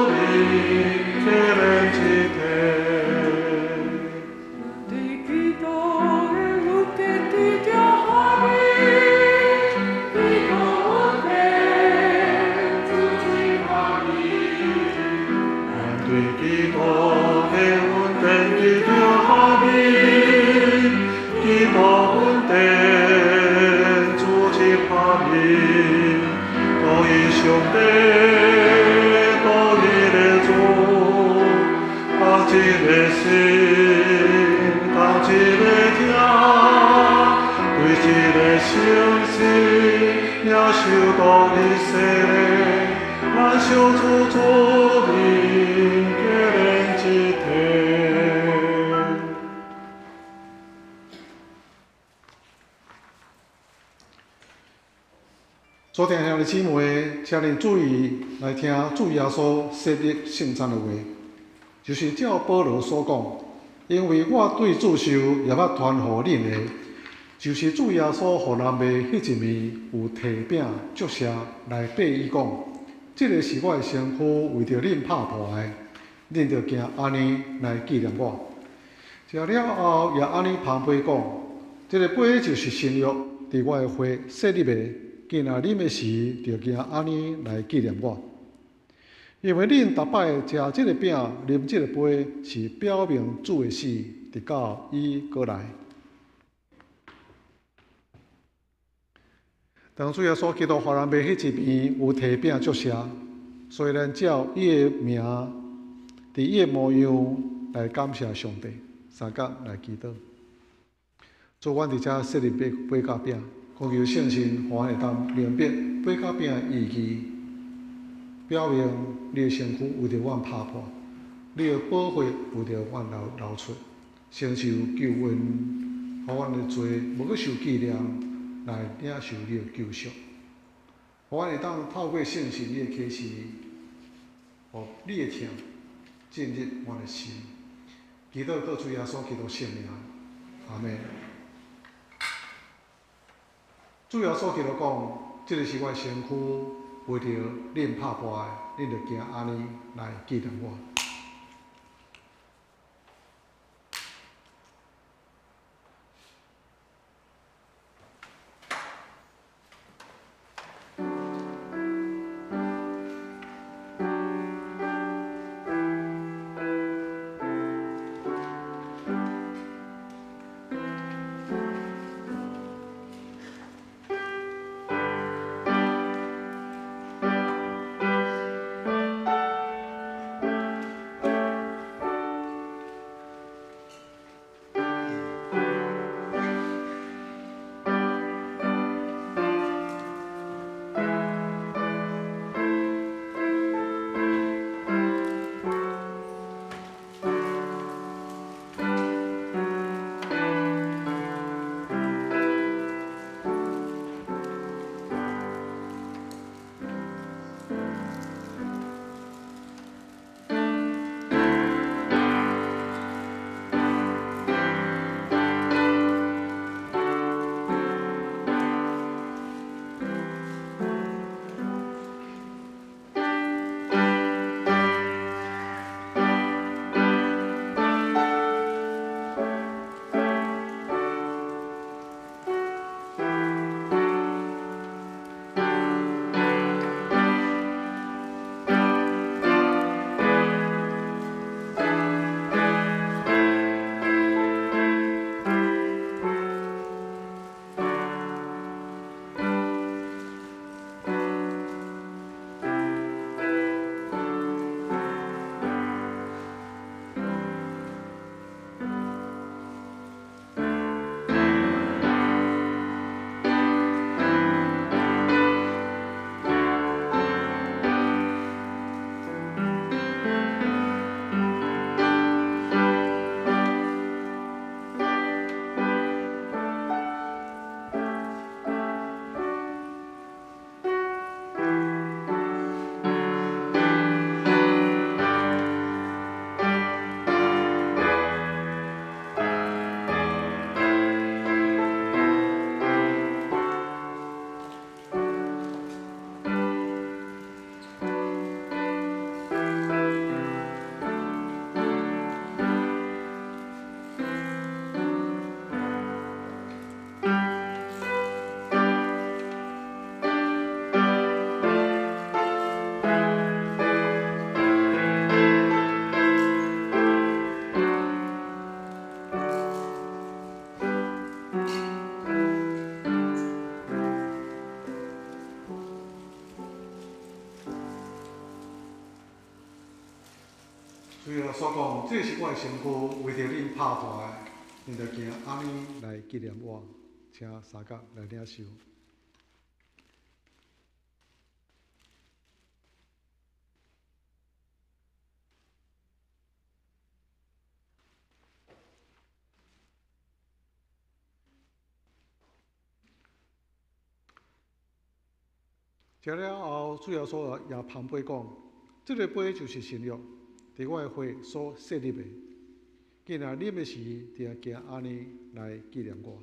靈結連一體。對基督的恩典得著和平，基督恩典主賜和平。咱對基督的恩典得著和平，基督恩典主賜和平，獨一上帝，獨一个主，同一个心，同一个疼，對一个相信，領受獨一洗禮，咱相主主靈結連一體。所聽兄弟姊妹，請恁注意來聽主耶穌設立聖餐的話，就是照保羅所講，因為我對主受也捌傳予恁的，就是主耶穌予人賣彼一暝，有提餅祝謝來擘伊講：這个是我的身軀，為著恁拍破的，恁著行按呢來紀念我。食了後，也按呢捧杯講：這个杯就是新約，佇我的血設立的。囝若啉的時，著行按呢來紀念我。因為恁逐擺食這个餅、啉這個杯，是表明主的死，直到伊閣來。當主耶穌基督予人賣彼一暝，有提餅祝謝，所以咱照伊的名，佇伊的模樣來感謝上帝，相佮來祈禱。主，阮佇遮設立杯杯佮餅，懇求聖神，予阮會當明白杯佮餅的意義，表明你的身軀為著阮拍破，你的寶血為著阮流流出，成就救恩，予阮的罪無閣受紀念，來領受你的救贖。予阮會當透過聖神你的啟示，予你的疼進入阮的心。祈禱靠主耶穌基督聖名，阿們。主耶穌基督講：這个是我的身軀，為著恁拍破的，恁著行按呢來紀念我。主耶穌講，這是我的身軀，為著恁拍破的，恁著行按呢來紀念我，請相佮來領受。食了後，主耶穌也捧杯講：這个杯就是新約，佇我的血所設立的。既然啉的時，就愛行按呢來紀念我。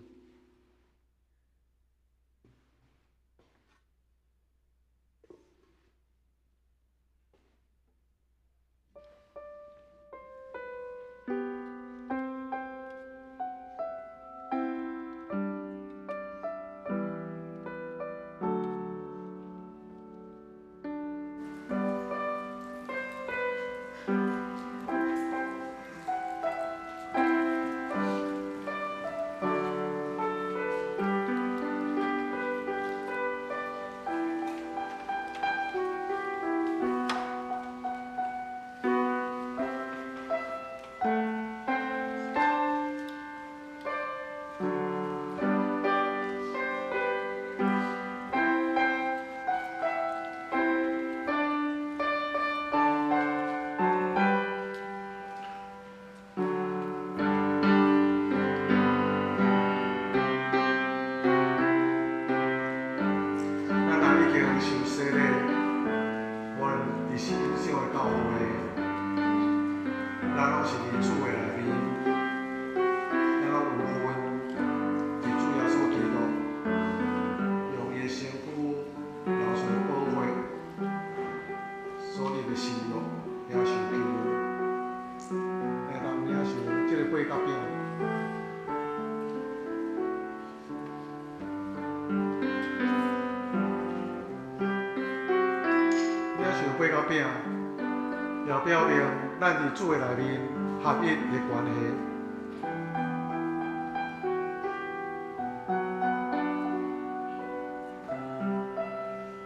咱已經受洗禮，無論佇啥物教會，咱攏是佇主的內面，咱攏有份佇主耶穌基督用伊的身軀流出的寶血所立的新約，領受救恩，來當領受這个杯佮餅。領受杯佮餅，也表明咱佇主的內面合一的關係。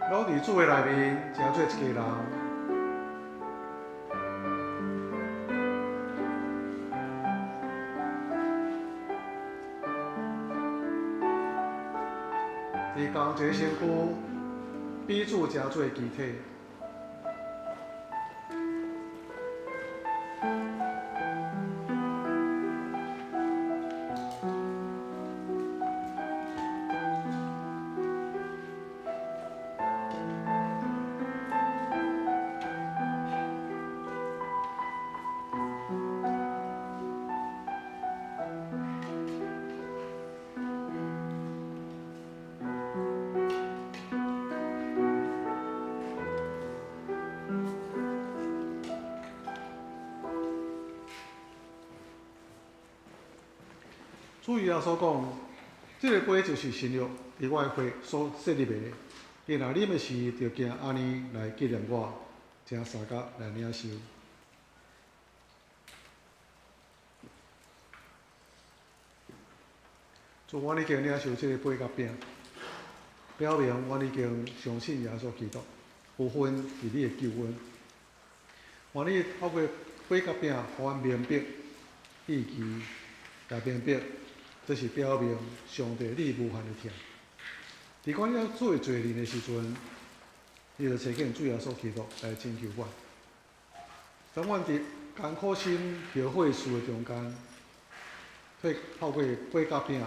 攏佇主的內面，成做一家人。佇仝一个身軀，彼此成做肢體。主耶穌講，這个杯就是新約，佇我的血所設立的。伊若啉的時，就行按呢來紀念我，請相佮來領受。主，阮已經領受這个杯佮餅，表明阮已經相信耶穌基督，有份佇你的救恩。願你透過杯佮餅，予阮明白意義，也明白這是表明上帝你無限的疼。佇阮猶做罪人的時陣，你就差遣主耶穌基督來拯救阮。當阮佇艱苦心後悔事的中間，透過杯佮餅，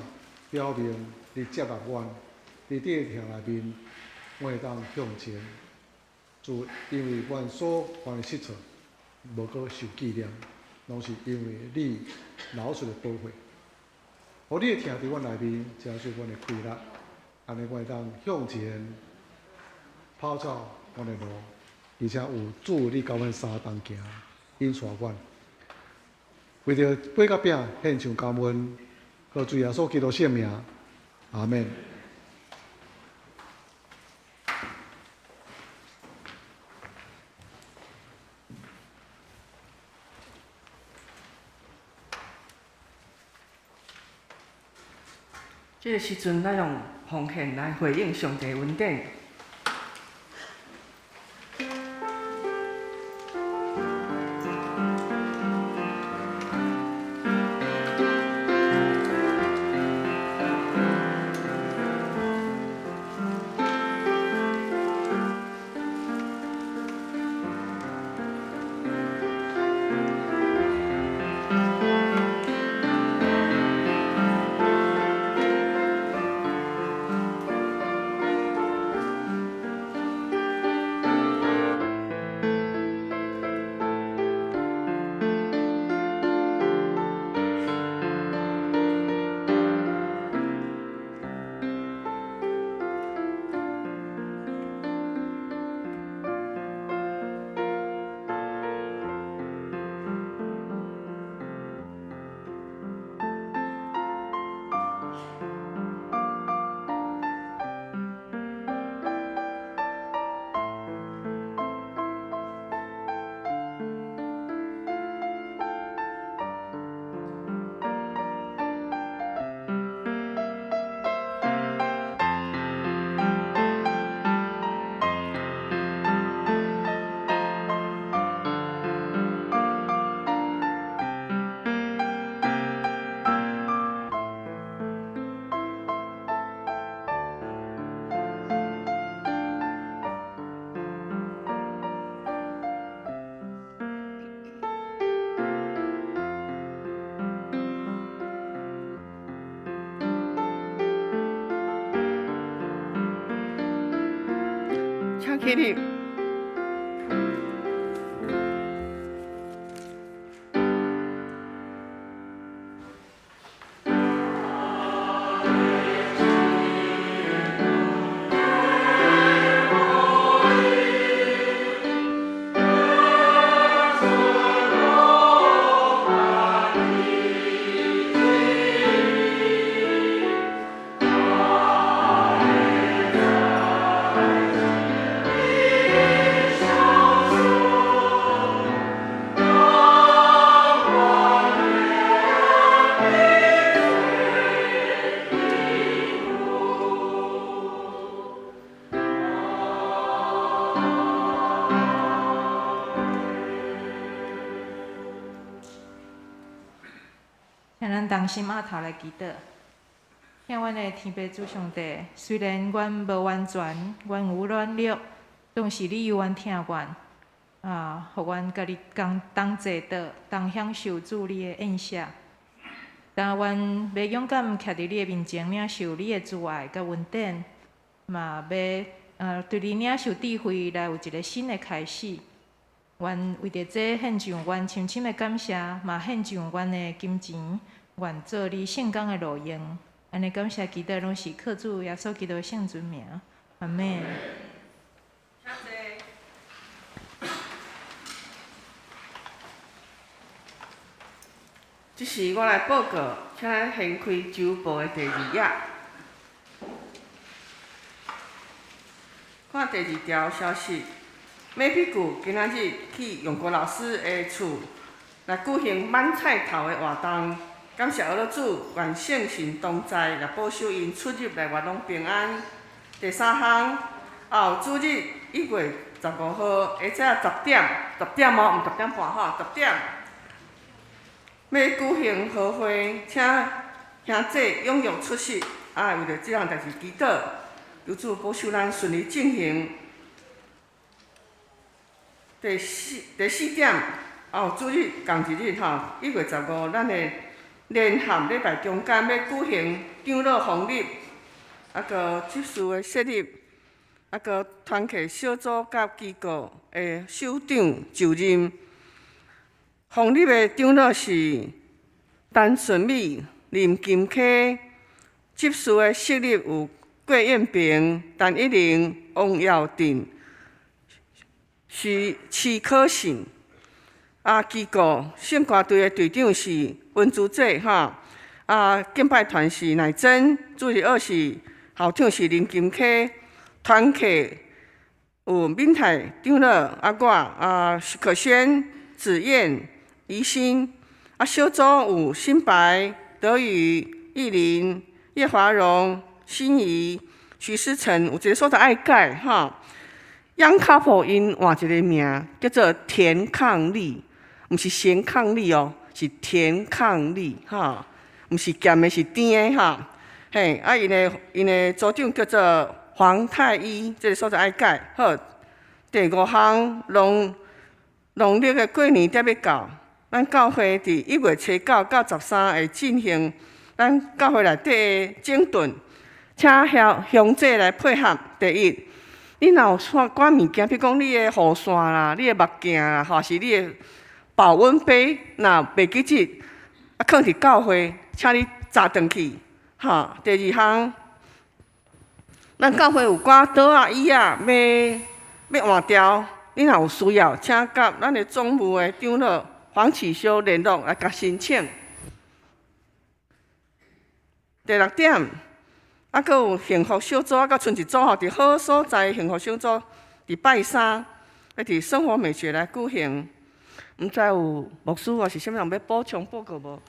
表明你接納阮，佇你的疼內面，阮會當向前。主，因為阮所犯的失錯，無閣受紀念，攏是因為你流出的寶血。予你的疼佇阮內面，成做阮的氣力，按呢阮會當向前跑走阮的路，而且有主你佮阮相同行，引帶阮。為著杯佮餅獻上感恩，靠主耶穌基督聖名，阿們。這个時陣，咱用奉獻來回應上帝恩典。請起立。請咱同心阿頭來祈禱。聽阮的天父主上帝，雖然阮無完全，阮有軟弱，總是你猶原疼阮，啊，予阮佮你共同坐桌，同享受主你的宴席。但阮欲勇敢徛佇你的面前，領受你的慈愛佮恩典，嘛欲對你領受智慧，來有一个新的開始。願為著這獻上阮深深的感謝，嘛獻上阮的金錢，願做你聖工的路用。按呢感謝祈禱，攏是靠主耶穌基督聖尊名。阿們。請坐。這時我來報告，請咱掀開週報的第二頁，看第二條消息。馬比古今仔日去永國老師的厝來舉行滿菜頭的活動，感謝阿樂主，願聖神同在，也保守𪜶出入來外攏平安。第三項，後主日1月15號下早十點，十點哦，毋10點半吼，十點，欲舉行和會，請兄弟踴躍出席，啊，為著這項代誌祈禱，求主保守咱順利進行。第四點，哦，主日仝一日吼，1月15，咱的聯合禮拜中間欲舉行長老封立，啊，閣執事的設立，啊，閣團契小組佮機構的首長就任。封立的長老是陳順美、林金溪，執事的設立有郭燕平、陳一玲、王耀鎮。是徐可信，啊，機構聖歌隊的隊長是溫珠姐哈，啊，敬拜團是乃真，主日學是校長是林金溪，團契有敏泰長老啊，我啊徐可軒、子燕、怡心，啊，小組有新白、德宇、玉林、葉華榮、心怡、徐思成，有一个所在愛改哈。楊卡婆𪜶換一个名，叫做田抗力，毋是鹹抗力哦，是田抗力哈，毋是鹹的，是甜的哈。嘿，啊，𪜶的組長叫做黃太醫，這个所在愛改。好，第五項，農農曆的過年才欲到，咱教會佇1月初9到13會進行咱教會內底的整頓，請鄉鄉姐來配合。第一，你若有啥寡物件，比如講你的雨傘啦、你的目鏡啦，或是你的保溫杯，若袂記得啊，囥佇教會，請你紮轉去，吼。第二項，咱教會有寡桌仔椅仔欲換掉，你若有需要，請佮咱的總務的長老黃啟修聯絡來共申請。第六點。啊，閣有幸福小組，啊，閣賰一組吼，佇好所在幸福小組，佇拜三，欲佇生活美學來舉行。毋知有牧師抑是啥物人欲補充報告無？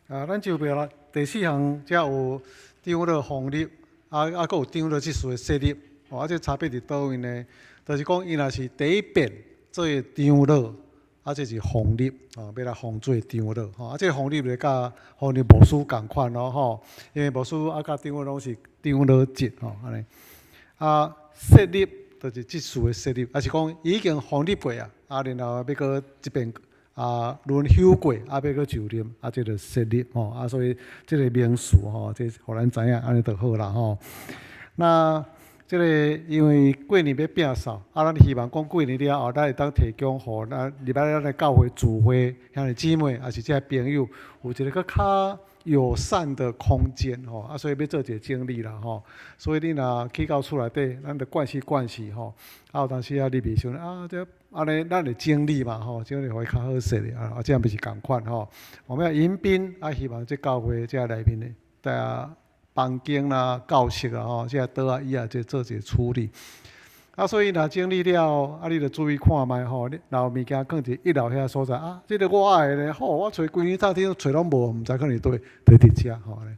啊，咱就袂啦。第四項才有長老封立，啊啊，閣有長老執事的設立。哦，啊，這差別佇佗位呢？就是講，伊若是第一遍做長老。啊，這是封立，吼，欲來封做長老，吼，啊，這個封立就佮封立牧師仝款咯，吼，因為牧師啊，佮長老攏是長老級，吼，按呢。啊，設立就是執事的設立，抑是講已經封立過啊，啊，然後欲閣這遍，啊，輪休過，啊，欲閣就任，啊，這就設立吼，啊，所以這个名詞吼，這予咱知影，按呢就好啦吼。那這个因為過年欲摒掃，啊，咱希望講過年了後，咱會當提供予咱入來咱的教會聚會兄弟姊妹，抑是這个朋友，有一个閣較友善的空間吼，啊，所以欲做一个整理啦吼。所以你若去到厝內底，咱就慣勢慣勢吼，啊，有當時啊，入去時陣啊，這按呢，咱會整理嘛吼，整理予伊較好勢咧啊，這樣毋是仝款吼。我們要迎賓啊，希望這教會這內面的大家房間啦、教室啊吼，這桌仔椅仔這做一个處理。啊，所以若整理了，啊，你就注意看覓吼，你若有物件囥佇一樓遐所在啊，這个我愛的咧，吼，我揣規暝早天揣攏無，毋知囥佇佗，就佇遮吼按呢。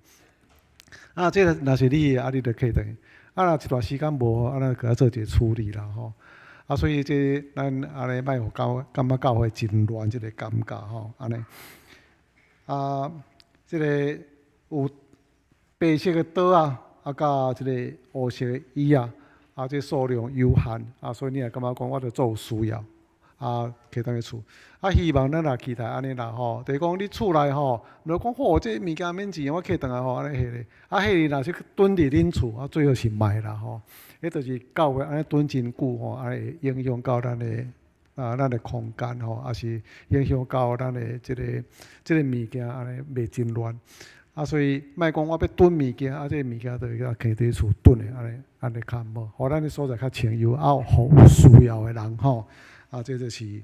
啊，這个若是你的，啊，你就揢轉去。啊，若一段時間無，啊，咱閣愛做一个處理啦吼。啊，所以這咱按呢莫予教感覺教會真亂這个感覺吼，按呢。啊，這个有白色的桌仔，啊，佮這个烏色的椅仔，啊，這數量有限，啊，所以你若感覺講我著足有需要，啊，揢轉去厝。啊，希望咱若期待按呢啦吼，就是講你厝內吼，毋著講吼，這物件免錢，我揢轉來吼，按呢彼咧。啊，彼个若是囤佇恁厝，啊，最好是莫啦吼。彼就是教會按呢囤真久吼，按呢會影響到咱的啊，咱的空間吼，抑是影響到咱的這个物件按呢袂真亂。啊，所以莫講我欲囤物件，啊，這个物件就會共囥佇厝囤的，按呢按呢較毋好，予咱的所在較清幽，啊，予有需要的人吼，啊，這就是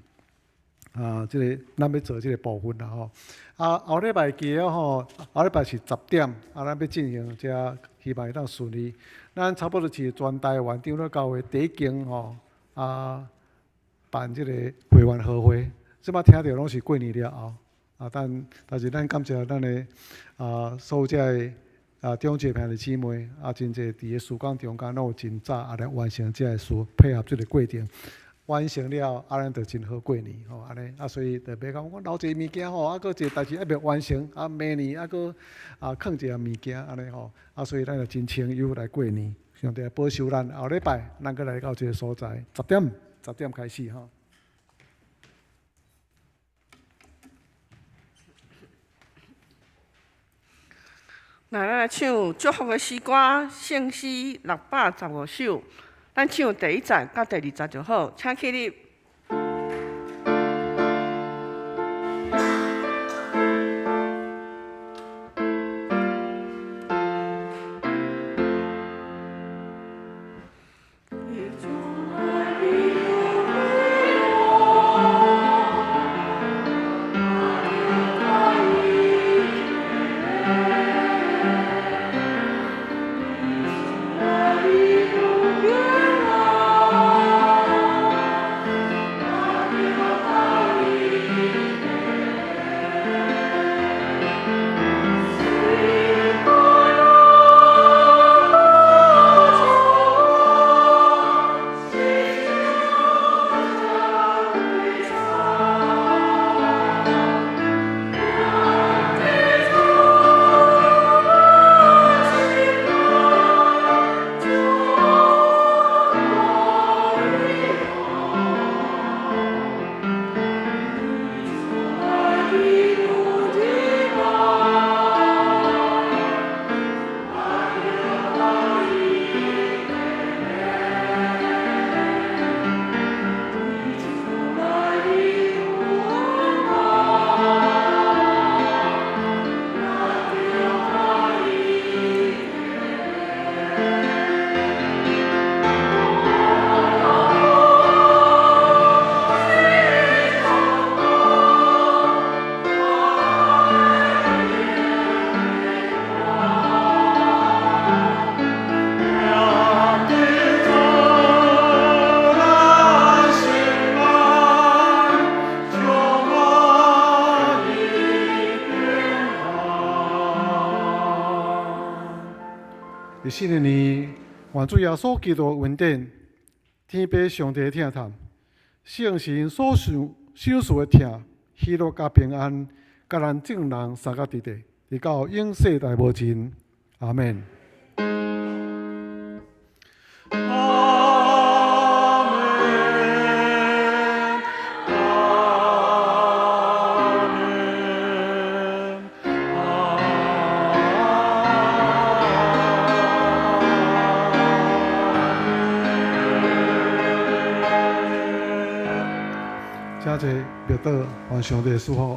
啊，這个咱欲做這个部分啦吼。啊，後禮拜記得吼，後禮拜是10點，啊，咱欲進行這希望會當順利。咱差不多是全台灣長老教會第一間吼，啊，辦這个會員和會，這擺聽著攏是過年了後。啊，但是咱感謝咱的啊，所有這个啊長者兄弟姊妹啊，真濟佇个事工中間攏有真早啊來完成這个事，配合這个過程，完成了啊，咱就真好過年吼，按呢啊，所以就袂講我留一个物件吼，啊，閣一个代誌猶未完成，啊，明年啊閣啊囥一个物件按呢吼，啊，所以咱就真清幽來過年，上帝保守咱後禮拜，咱閣來到這个所在，10點，10點開始吼。來，咱來唱祝福的詩歌，聖詩615首，咱唱第一節佮第二節就好，請起立。新的年，願主耶穌基督的恩典，天父上帝的疼痛，聖神所賞賜的疼、喜樂佮平安，佮咱眾人相佮佇佇，直到永世代無盡。阿們。阿們，阿齊默禱，願上帝賜福。